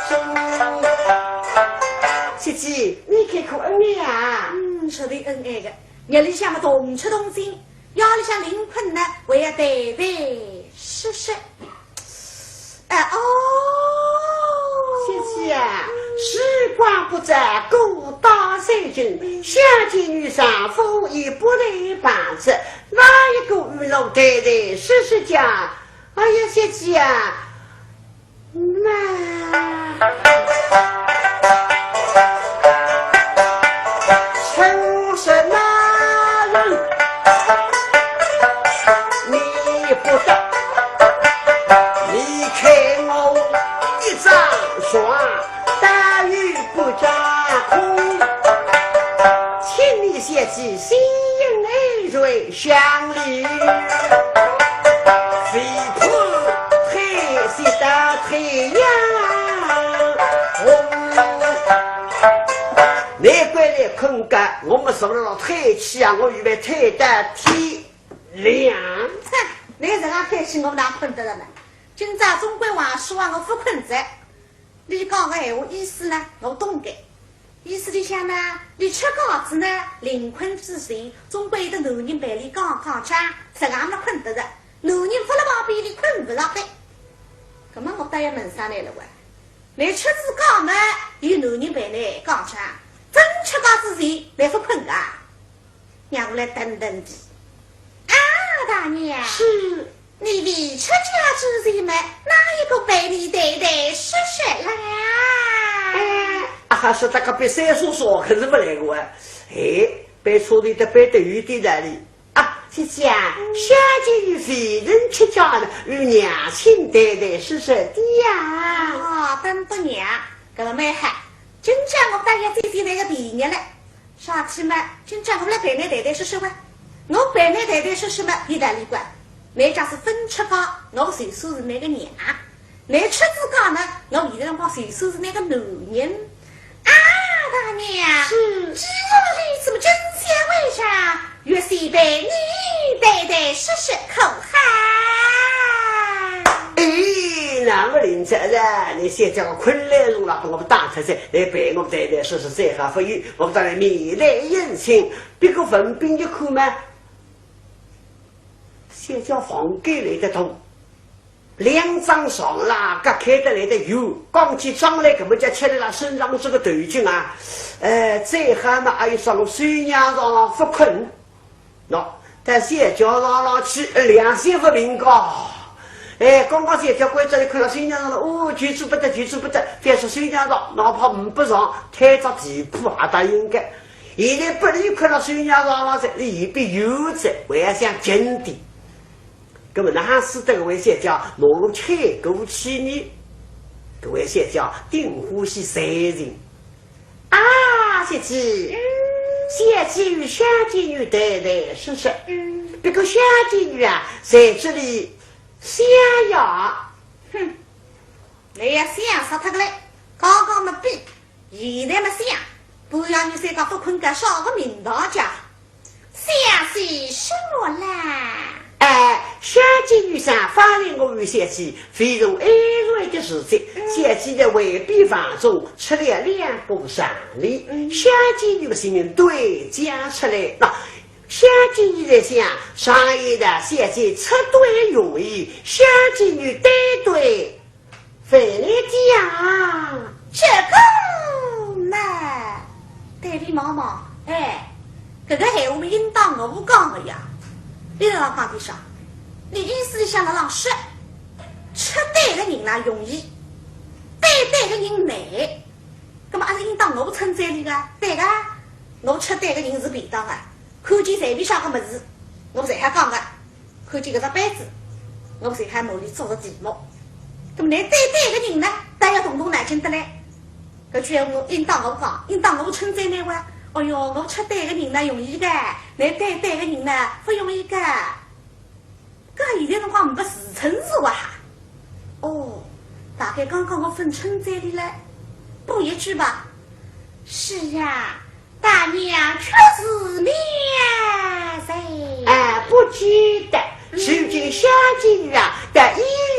中。姐姐，你看可恩爱啊？嗯，是的恩爱个，夜里向么动气动静，夜里向临困呢，还要对对是是。 哎，哦。姐姐啊，时光不早，鼓打三更，想见于丈夫也不能办事，哪一个与我谈谈说说讲？哎呀，姐姐啊，那…… 你不得离开我一张床，大雨不张空。请你小姐先行而睡，想你飞扑退息的太阳红。难怪来困觉，我们受了老退气啊，我预备退到天 亮。哼，侬实梗开心，我哪困得着呢？今朝总归王叔啊，我勿困着。伊讲个闲话意思呢，我懂个。意思里向呢，伊出家子呢，临困之前，总归有个男人陪伊讲讲讲，实梗么困得着。男人勿辣旁边，伊困勿着个。葛末我倒要问声侬了哇，侬出仔家么，有男人陪侬讲讲，真出嫁之前，倷勿困个？让我来等等你。啊，大娘。是。你未出嫁之前嘛，哪一个陪你谈谈说说啦？哎，啊，还是大概比三叔叔可是勿来过啊。哎，比初弟的比得有点道理。啊，姐姐啊，小姐与夫人出嫁了，与娘亲谈谈说说的呀。啊，等等娘，搿个蛮好。今朝我倒要占占倷个便宜了。啥体嘛，今朝我来陪倷谈谈说说哇。我陪倷谈谈说说嘛，有道理个。倷假使勿出嫁，我就算是倷个娘。 倷出仔嫁呢，我现在辰光就算是倷个男人。啊，大娘。是。既然如此么，真想为啥，愿先陪你谈谈说说可好？哎，那么灵哉了，倷现在我困来了，我把我打脱哉，倷陪我谈谈说说再好勿有，我当然面带欢喜。不过文斌一看嘛，小姐房间来得大。 两张床啦，隔开得来得远，讲起床来，搿么叫吃力了，身上这个头巾啊，呃，最好嘛，还有双个水娘床浪勿困。喏，但是小姐床浪去，呃，良心勿平个。哎，刚刚小姐关照伊困了水娘床了，哦，求之不得，求之不得，非要睡水娘床，哪怕呒不床，推只地铺也答应个。现在拨伊困了水娘床浪哉，伊一边有哉，还要想近点。 搿么哪哈使得搿位小姐拿我抢过去呢？搿位小姐顶欢喜随性。啊，小姐，嗯。小姐与小姐女谈谈说说。嗯。不过小姐女啊，在这里想呀。哼，倷也想煞脱个嘞，刚刚么比 现在么想，半夜里三更勿困觉，啥个名堂家？想些什么啦？哎，小姐女上，方才我与小姐非常安然的时节，嗯。小姐在外边房中吃了两个上联，嗯。小姐女么心里对讲出来，那小姐女在想，上一代小姐出对容易，小姐女对对 回来讲，这个嘛，对俚望望，哎，搿个闲话么应当我讲个呀。俚辣浪讲点啥？俚意思里向辣浪说，出对个人呢容易，对对个人难。葛末阿是应当我称赞俚个？对个，我出对个人是便当个，看见随便啥个物事，我侪好讲个。 看见搿只板子，我就喊我俚做个题目。葛末倷对对个人呢，倒要动动脑筋得嘞。搿句闲话应当我讲，应当我称赞倷哇。哎哟，我出对个人呢容易个，倷对对个人呢勿容易个。搿现在辰光呒不自称是哇哈。哦，大概刚刚我勿称赞俚嘞，补一句吧。是呀， 大娘确实妙哉。哎，不见得，嗯。如今小姐啊，倒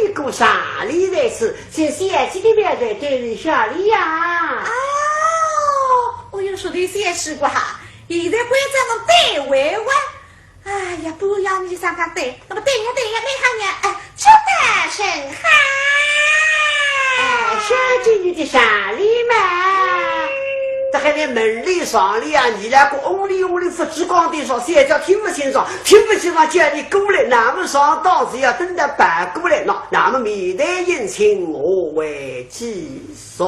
有个上联在此，请小姐的面前对一下哩呀。哦，哦哟，说得小姐个哈，现在关照我对回哇。哎呀，半夜里三更对，那么对呀对呀，蛮好呀，哎，这倒甚好。哎，小姐你的上联嘛。 这还在门里上里啊，你那个嗡里嗡里，不知讲的说，小姐听不清爽，听不清爽，叫你过来，那么上当是要等到跑过来，那，那么面带欢喜，我为继续。